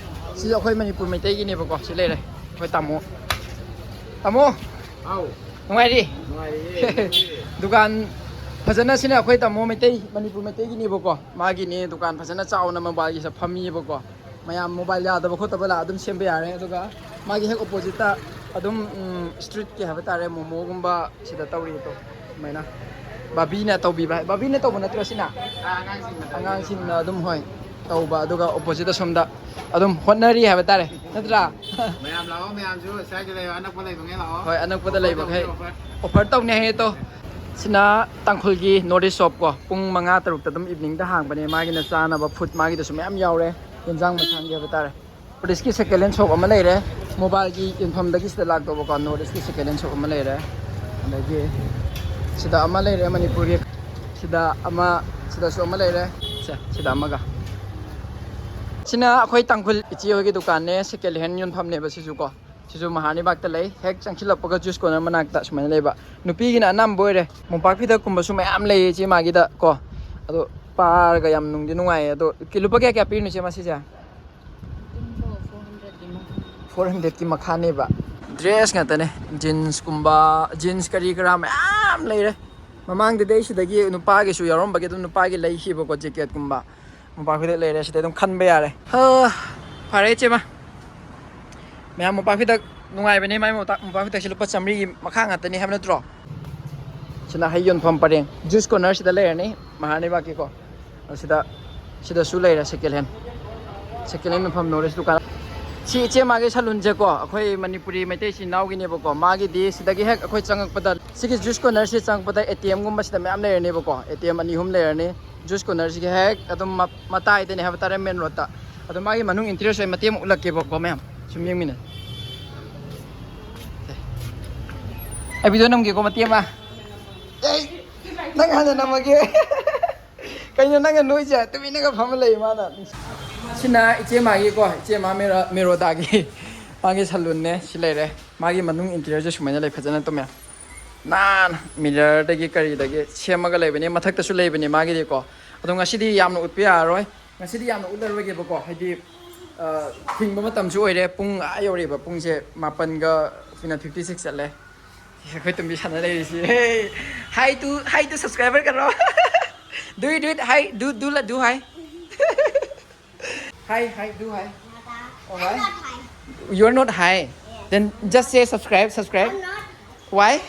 ꯁꯤꯁꯨ ꯑꯩꯈꯣꯏ ꯃꯅꯤꯄꯨꯔ ꯃꯩꯇꯩꯒꯤꯅꯦꯕꯀꯣ꯫ ꯁꯤ ꯂꯩꯔꯦ ꯑꯩꯈꯣꯏ ꯇꯥꯃꯣ꯫ ꯇꯥꯃꯣ, ꯍꯥꯎ꯫ ꯅꯨꯡꯉꯥꯏꯔꯤ? ꯅꯨꯡꯉꯥꯏꯔꯤꯌꯦ꯫ ꯗꯨꯀꯥꯟ ꯐꯖꯅ, ꯁꯤꯅ ꯑꯩꯈꯣꯏ ꯇꯥꯃꯣ ꯃꯩꯇꯩ, ꯃꯅꯤꯄꯨꯔ ꯃꯩꯇꯩꯒꯤꯅꯦꯕꯀꯣ꯫ ꯃꯥꯒꯤꯅꯦ ꯗꯨꯀꯥꯟ ꯐꯖꯅ ꯆꯥꯎꯅ ꯃꯣꯕꯥꯏꯜꯒꯤꯁꯦ ꯐꯝꯃꯤꯕꯀꯣ꯫ ꯃꯌꯥꯝ ꯃꯣꯕꯥꯏꯜ ꯌꯥꯗꯕ ꯈꯣꯠꯇꯕ ꯂꯥꯛꯑ ꯑꯗꯨꯝ ꯁꯦꯝꯕ ꯌꯥꯔꯦ꯫ ꯑꯗꯨꯒ ꯃꯥꯒꯤ ꯍꯦꯛ ꯑꯣꯄꯣꯖꯤꯠꯇ ꯑꯗꯨꯝ, ꯎꯝ, ꯁ꯭ꯇ꯭ꯔꯤꯠꯀꯤ ꯍꯥꯏꯕ ꯇꯥꯔꯦ, ꯃꯣꯃꯣꯒꯨꯝꯕ ꯁꯤꯗ ꯇꯧꯔꯤ ꯑꯗꯣ꯫ ꯑꯗꯨꯃꯥꯏꯅ ꯕꯥꯕꯤꯅ ꯇꯧꯕꯤꯕ, ꯕꯥꯕꯤꯅ ꯇꯧꯕ ꯅꯠꯇ꯭ꯔꯣ ꯁꯤꯅ? ꯑꯉꯥꯡꯁꯤꯡꯅ ꯑꯗꯨꯝ, ꯍꯣꯏ, ꯇꯧꯕ꯫ ꯑꯗꯨꯒ ꯑꯣꯄꯣꯖꯤꯠ ꯑꯁꯣꯝꯗ ꯑꯗꯨꯝ ꯍꯣꯠꯅꯔꯤ ꯍꯥꯏꯕ ꯇꯥꯔꯦ, ꯅꯠꯇ꯭ꯔꯥ? ꯃꯌꯥꯝ ꯂꯥꯛꯑꯣ, ꯃꯌꯥꯝꯁꯨ ꯁ꯭ꯋꯥꯏꯗ ꯂꯩꯕ, ꯑꯅꯛꯄ ꯂꯩꯕꯉꯩ ꯂꯥꯛꯑꯣ꯫ ꯍꯣꯏ, ꯑꯅꯛꯄꯗ ꯂꯩꯕꯈꯩ ꯑꯣꯐꯔ ꯇꯧꯅꯤ ꯍꯥꯏꯌꯦ꯫ ꯇꯣ, ꯁꯤꯅ ꯇꯥꯡꯈꯨꯜꯒꯤ North East Shop ꯀꯣ, ꯄꯨꯡ ꯃꯉꯥ ꯇꯔꯨꯛꯇ ꯑꯗꯨꯝ ꯏꯚꯤꯅꯤꯡꯗ ꯍꯥꯡꯕꯅꯦ꯫ ꯃꯥꯒꯤꯅ ꯆꯥꯅꯕ ꯐꯨꯗ ꯃꯥꯒꯤꯗꯁꯨ ꯃꯌꯥꯝ ꯌꯥꯎꯔꯦ, ꯌꯦꯟꯖꯥꯡ ꯃꯊꯦꯜꯒꯤ ꯍꯥꯏꯕ ꯇꯥꯔꯦ꯫ North East ꯀꯤ second hand shop ꯑꯃ ꯂꯩꯔꯦ, ꯃꯣꯕꯥꯏꯜꯒꯤ ꯌꯣꯟꯐꯝꯗꯒꯤ ꯁꯤꯗ ꯂꯥꯛꯇꯧꯕꯀꯣ꯫ North East ꯀꯤ second hand shop ꯑꯃ ꯂꯩꯔꯦ, ꯑꯗꯒꯤ ꯁꯤꯗ ꯑꯃ ꯂꯩꯔꯦ ꯃꯅꯤꯄꯨꯔꯒꯤ, ꯁꯤꯗ ꯑꯃ, ꯁꯤꯗꯁꯨ ꯑꯃ ꯂꯩꯔꯦ, ꯁꯦ, ꯁꯤꯗ ꯑꯃꯒ꯫ ꯁꯤꯅ ꯑꯩꯈꯣꯏ ꯇꯥꯡꯈꯨꯜ ꯏꯆꯦ ꯍꯣꯏꯒꯤ ꯗꯨꯀꯥꯟꯅꯦ, second hand ꯌꯣꯟꯐꯝꯅꯦꯕ ꯁꯤꯁꯨ ꯀꯣ꯫ ꯁꯤꯁꯨ ꯃꯍꯥꯅꯤꯕꯥꯒꯇ ꯂꯩ, ꯍꯦꯛ ꯆꯪꯁꯤꯜꯂꯛꯄꯒ juice corner ꯃꯅꯥꯛꯇ ꯁꯨꯃꯥꯏꯅ ꯂꯩꯕ꯫ ꯅꯨꯄꯤꯒꯤꯅ ꯑꯅꯝꯕ ꯑꯣꯏꯔꯦ꯫ ꯃꯣꯝꯄꯥꯛ ꯐꯤꯗꯛꯀꯨꯝꯕꯁꯨ ꯃꯌꯥꯝ ꯂꯩꯌꯦ ꯏꯆꯦ ꯃꯥꯒꯤꯗ ꯀꯣ꯫ ꯑꯗꯣ ꯄꯥꯔꯒ ꯌꯥꯝ ꯅꯨꯡꯗꯤ ꯅꯨꯡꯉꯥꯏꯌꯦ꯫ ꯑꯗꯣ ꯀꯤ-, ꯂꯨꯄꯥ ꯀꯌꯥ ꯀꯌꯥ ꯄꯤꯔꯤꯅꯣ ꯏꯆꯦ ꯃꯁꯤꯁꯦ? Four hundred ꯀꯤ ꯃꯈꯥ꯫ Four hundred ꯀꯤ ꯃꯈꯥꯅꯦꯕ꯫ Dress ꯉꯥꯛꯇꯅꯦ, jeans ꯀꯨꯝꯕ, jeans ꯀꯔꯤ ꯀꯔꯥ ꯃꯌꯥꯝ ꯂꯩꯔꯦ꯫ ꯃꯃꯥꯡꯗꯗꯤ ꯑꯩ ꯁꯤꯗꯒꯤ ꯅꯨꯄꯥꯒꯤꯁꯨ ꯌꯥꯎꯔꯝꯕꯒꯤ ꯑꯗꯨꯝ ꯅꯨꯄꯥꯒꯤ ꯂꯩꯈꯤꯕꯀꯣ, jacket ꯀꯨꯝꯕ꯫ ꯃꯣꯝꯄꯥꯛ ꯐꯤꯗꯛ ꯂꯩꯔꯦ, ꯁꯤꯗ ꯑꯗꯨꯝ ꯈꯟꯕ ꯌꯥꯔꯦ꯫ ꯍꯥ, ꯐꯔꯦ ꯏꯆꯦꯃ꯫ ꯃꯌꯥꯝ ꯃꯣꯝꯄꯥꯛ ꯐꯤꯗꯛ ꯅꯨꯡꯉꯥꯏꯕꯅꯦ, ꯃꯥꯏ ꯃꯣꯝꯄꯥꯛ, ꯃꯣꯝꯄꯥꯛ ꯐꯤꯗꯛꯁꯦ ꯂꯨꯄꯥ ꯆꯥꯝꯃꯔꯤꯒꯤ ꯃꯈꯥ ꯉꯥꯛꯇꯅꯤ ꯍꯥꯏꯕ ꯅꯠꯇ꯭ꯔꯣ? ꯁꯤꯅ ꯍꯩ ꯌꯣꯟꯐꯝ ꯄꯔꯦꯡ, juice corner ꯁꯤꯗ ꯂꯩꯔꯅꯤ, ꯃꯍꯥꯅꯤꯕꯥꯒꯀꯤꯀꯣ꯫ ꯑꯗꯣ ꯁꯤꯗ, ꯁꯤꯗꯁꯨ ꯂꯩꯔꯦ second hand, second hand ꯌꯣꯟꯐꯝ North East ꯗꯨꯀꯥꯟ꯫ ꯁꯤ ꯏꯆꯦ ꯃꯥꯒꯤ ꯁꯂꯨꯟꯁꯦꯀꯣ, ꯑꯩꯈꯣꯏ ꯃꯅꯤꯄꯨꯔꯤ ꯃꯩꯇꯩ ꯏꯆꯤꯟ ꯏꯅꯥꯎꯒꯤꯅꯦꯕꯀꯣ꯫ ꯃꯥꯒꯤꯗꯤ ꯁꯤꯗꯒꯤ ꯍꯦꯛ ꯑꯩꯈꯣꯏ ꯆꯪꯉꯛꯄꯗ, ꯁꯤꯒꯤ juice corner ꯁꯤ ꯆꯪꯉꯛꯄꯗ A T M ꯒꯨꯝꯕ ꯁꯤꯗ ꯃꯌꯥꯝ ꯂꯩꯔꯅꯦꯕꯀꯣ, A T M ꯑꯅꯤ ꯑꯍꯨꯝ ꯂꯩꯔꯅꯤ꯫ Juice corner ꯁꯤꯒꯤ ꯍꯦꯛ ꯑꯗꯨꯝ ꯃ-, ꯃꯇꯥꯏꯗꯅꯦ ꯍꯥꯏꯕ ꯇꯥꯔꯦ, main road ꯇ꯫ ꯑꯗꯣ ꯃꯥꯒꯤ ꯃꯅꯨꯡ interior ꯁꯨ ꯑꯩ ꯃꯇꯦꯛ ꯑꯃ ꯎꯠꯂꯛꯀꯦꯕꯀꯣ ꯃꯌꯥꯝ꯫ ꯁꯨꯝ ꯌꯦꯡꯃꯤꯟꯅ꯫ ꯑꯩ ꯚꯤꯗꯤꯑꯣ ꯅꯝꯒꯦꯀꯣ, ꯃꯇꯦꯛ ꯑꯃ꯫ ꯑꯩ ꯅꯪ ꯍꯥꯟꯅ ꯅꯝꯃꯒꯦ꯫ ꯀꯩꯅꯣ ꯅꯪꯅ ꯅꯣꯏꯁꯦ? ꯇꯨꯃꯤꯟꯅꯒ ꯐꯝꯃ ꯂꯩ ꯃꯥꯅ꯫ ꯁꯤꯅ ꯏꯆꯦ ꯃꯥꯒꯤꯀꯣ, ꯏꯆꯦ ꯃꯥ ꯃꯦꯔꯣ-, ꯃꯦꯔꯣꯗꯥꯒꯤ ꯃꯥꯒꯤ ꯁꯂꯨꯟꯅꯦ꯫ ꯁꯤ ꯂꯩꯔꯦ꯫ ꯃꯥꯒꯤ ꯃꯅꯨꯡ ꯏꯟꯇꯤꯔꯤꯌꯔꯁꯦ ꯁꯨꯃꯥꯏꯅ ꯂꯩ, ꯐꯖꯅ ꯇꯨꯝꯃꯦ꯫ ꯅꯥꯟꯅ ꯃꯤꯔꯔꯗꯒꯤ ꯀꯔꯤꯗꯒꯤ ꯁꯦꯝꯃꯒ ꯂꯩꯕꯅꯦ꯫ ꯃꯊꯛꯇꯁꯨ ꯂꯩꯕꯅꯦ ꯃꯥꯒꯤꯗꯤꯀꯣ꯫ ꯑꯗꯣ ꯉꯁꯤꯗꯤ ꯌꯥꯝꯅ ꯎꯠꯄ ꯌꯥꯔꯔꯣꯏ꯫ ꯉꯁꯤꯗꯤ ꯌꯥꯝꯅ ꯎꯠꯂꯔꯣꯏꯒꯦꯕꯀꯣ꯫ ꯍꯥꯏꯗꯤ, ꯑ, ꯊꯤꯡꯕ ꯃꯇꯝꯁꯨ ꯑꯣꯏꯔꯦ꯫ ꯄꯨꯡ ꯑꯥ ꯌꯧꯔꯦꯕ꯫ ꯄꯨꯡꯁꯦ ꯃꯥꯄꯟꯒ ꯃꯤꯅꯠ ꯐꯤꯐꯇꯤ ꯁꯤꯛꯁ ꯆꯠꯂꯦ꯫ ꯑꯩꯈꯣꯏ ꯇꯨꯝꯕꯤ ꯁꯥꯟꯅ ꯂꯩꯔꯤꯁꯤ꯫ Hey, hi to, hi to subscriber ꯀꯩꯅꯣ꯫ Do it, do it, hi, do, do, do hi. Hi, hi, do hi. Oh, hi. You're not hi. Then just say subscribe, subscribe. Why?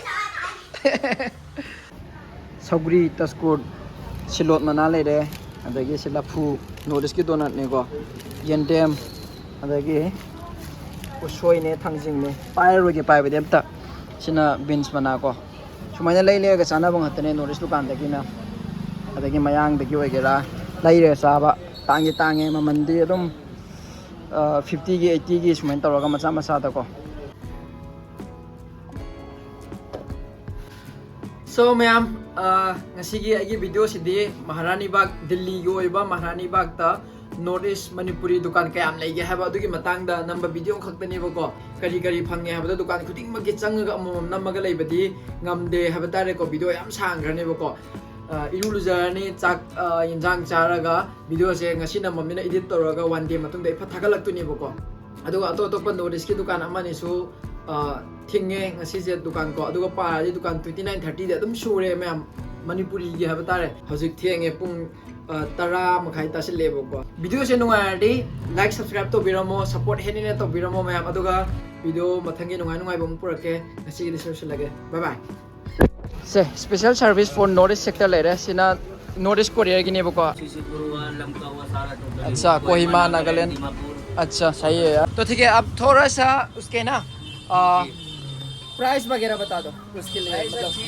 ꯁꯧꯒ꯭ꯔꯤ, ꯇꯁꯀꯨꯠ, ꯁꯤꯂꯣꯠ ꯃꯅꯥ ꯂꯩꯔꯦ, ꯑꯗꯒꯤ ꯁꯤ ꯂꯐꯨ, ꯅꯣꯔꯠ ꯏꯁꯀꯤ ꯗꯣꯅꯠꯅꯦꯀꯣ, ꯌꯦꯟꯗꯦꯝ, ꯑꯗꯒꯤ ꯎꯁꯣꯏꯅꯦ, ꯊꯥꯡꯖꯤꯡꯅꯦ꯫ ꯄꯥꯏꯔꯔꯣꯏꯒꯦ ꯄꯥꯏꯕꯗꯤ ꯑꯝꯇ꯫ ꯁꯤꯅ ꯕꯤꯟꯁ ꯃꯅꯥ ꯀꯣ꯫ ꯁꯨꯃꯥꯏꯅ ꯂꯩ ꯂꯩꯔꯒ ꯆꯥꯅꯕ ꯉꯥꯛꯇꯅꯦ ꯅꯣꯔꯠ ꯏꯁ ꯗꯨꯀꯥꯟꯗꯒꯤꯅ꯫ ꯑꯗꯒꯤ ꯃꯌꯥꯡꯗꯒꯤ ꯑꯣꯏꯒꯦꯔꯥ ꯂꯩꯔꯒ ꯆꯥꯕ꯫ ꯇꯥꯡꯗꯤ ꯇꯥꯡꯉꯦ, ꯃꯃꯟꯗꯤ ꯑꯗꯨꯝ, ꯑ, ꯐꯤꯐꯇꯤꯒꯤ, ꯑꯩꯠꯇꯤꯒꯤ ꯁꯨꯃꯥꯏꯅ ꯇꯧꯔꯒ ꯃꯆꯥ ꯃꯆꯥꯗꯀꯣ꯫ So ꯃꯌꯥꯝ, ꯑ, ꯉꯁꯤꯒꯤ ꯑꯩꯒꯤ ꯚꯤꯗꯤꯑꯣꯁꯤꯗꯤ ꯃꯍꯥꯔꯥꯅꯤ ꯕꯥꯒ, ꯗꯤꯜꯂꯤꯒꯤ ꯑꯣꯏꯕ ꯃꯍꯥꯔꯥꯅꯤ ꯕꯥꯒꯇ ꯅꯣꯔꯠ ꯏꯁ ꯃꯅꯤꯄꯨꯔꯤ ꯗꯨꯀꯥꯟ ꯀꯌꯥꯝ ꯂꯩꯒꯦ ꯍꯥꯏꯕ ꯑꯗꯨꯒꯤ ꯃꯇꯥꯡꯗ ꯅꯝꯕ ꯚꯤꯗꯤꯑꯣ ꯑꯃꯈꯛꯇꯅꯦꯕꯀꯣ꯫ ꯀꯔꯤ ꯀꯔꯤ ꯐꯪꯉꯦ ꯍꯥꯏꯕꯗꯣ ꯗꯨꯀꯥꯟ ꯈꯨꯗꯤꯡꯃꯛꯀꯤ ꯆꯪꯉꯒ ꯑꯃꯃꯝ ꯅꯝꯃꯒ ꯂꯩꯕꯗꯤ ꯉꯝꯗꯦ ꯍꯥꯏꯕ ꯇꯥꯔꯦꯀꯣ꯫ ꯚꯤꯗꯤꯑꯣ ꯌꯥꯝ ꯁꯥꯡꯈ꯭ꯔꯅꯦꯕꯀꯣ꯫ ꯑ, ꯏꯔꯨ ꯂꯨꯖꯔꯅꯤ, ꯆꯥꯛ, ꯑ, ꯌꯦꯟꯖꯥꯡ ꯆꯥꯔꯒ ꯚꯤꯗꯤꯑꯣꯁꯦ ꯉꯁꯤ ꯅꯝꯃꯝꯅꯤꯅ ꯏꯗꯤꯠ ꯇꯧꯔꯒ ꯋꯥꯟ ꯗꯦ ꯃꯇꯨꯡꯗ ꯑꯩ ꯐꯠ ꯊꯥꯒꯠꯂꯛꯇꯣꯏꯅꯦꯕꯀꯣ꯫ ꯑꯗꯨꯒ ꯑꯇꯣꯞ ꯑꯇꯣꯞꯄ ꯅꯣꯔꯠ ꯏꯁꯀꯤ ꯗꯨꯀꯥꯟ ꯑꯃꯅꯤꯁꯨ, ꯑ, ꯊꯤꯡꯉꯦ ꯉꯁꯤꯁꯦ ꯗꯨꯀꯥꯟ ꯀꯣ꯫ ꯑꯗꯨꯒ ꯄꯥꯔꯗꯤ ꯗꯨꯀꯥꯟ ꯇ꯭ꯋꯦꯟꯇꯤ ꯅꯥꯏꯟ ꯊꯥꯔꯇꯤꯗ ꯑꯗꯨꯝ ꯁꯨꯔꯦ ꯃꯌꯥꯝ, ꯃꯅꯤꯄꯨꯔꯤꯒꯤ ꯍꯥꯏꯕ ꯇꯥꯔꯦ꯫ ꯍꯧꯖꯤꯛ ꯊꯦꯡꯉꯦ, ꯄꯨꯡ, ꯑ, ꯇꯔꯥ ꯃꯈꯥꯏ ꯇꯥꯁꯤꯜꯂꯛꯑꯦꯕꯀꯣ꯫ ꯚꯤꯗꯤꯑꯣꯁꯦ ꯅꯨꯡꯉꯥꯏꯔꯗꯤ ꯂꯥꯏꯛ, ꯁꯕꯁꯀ꯭ꯔꯥꯏꯕ ꯇꯧꯕꯤꯔꯝꯃꯣ, ꯁꯞꯄꯣꯔꯠ ꯍꯦꯟꯅ ꯍꯦꯟꯅ ꯇꯧꯕꯤꯔꯝꯃꯣ ꯃꯌꯥꯝ꯫ ꯑꯗꯨꯒ ꯚꯤꯗꯤꯑꯣ ꯃꯊꯪꯒꯤ ꯅꯨꯡꯉꯥꯏ ꯅꯨꯡꯉꯥꯏꯕ ꯑꯃꯨꯛ ꯄꯨꯔꯛꯀꯦ꯫ ꯉꯁꯤꯒꯤꯗꯤ ꯁꯤ ꯂꯣꯏꯁꯤꯜꯂꯒꯦ꯫ ꯕꯥꯏ ꯕꯥꯏ꯫ ꯁꯦ, special service for North East sector ꯂꯩꯔꯦ꯫ ꯁꯤꯅ North East Courierꯒꯤꯅꯦꯕꯀꯣ꯫ ꯑꯠꯆꯥ, ꯀꯣꯍꯤꯃꯥ, ꯅꯥꯒꯥꯂꯦꯟ꯫ ꯑꯠꯆꯥ, ꯁꯍꯤ ꯍꯦ ꯌꯥꯔ꯫ ꯇꯣ ꯊꯤꯛ ꯍꯦ, ꯑꯕ ꯊꯣꯔꯥ ꯁꯥ ꯎꯁꯀꯦ ꯅꯥ, ꯑ, ꯄ꯭ꯔꯥꯏꯁ ꯋꯥꯒꯦꯔꯥ ꯕꯇꯥ ꯗꯣ, ꯎꯁꯀꯦ ꯂꯤꯌꯦ, ꯃꯇꯂꯕ꯫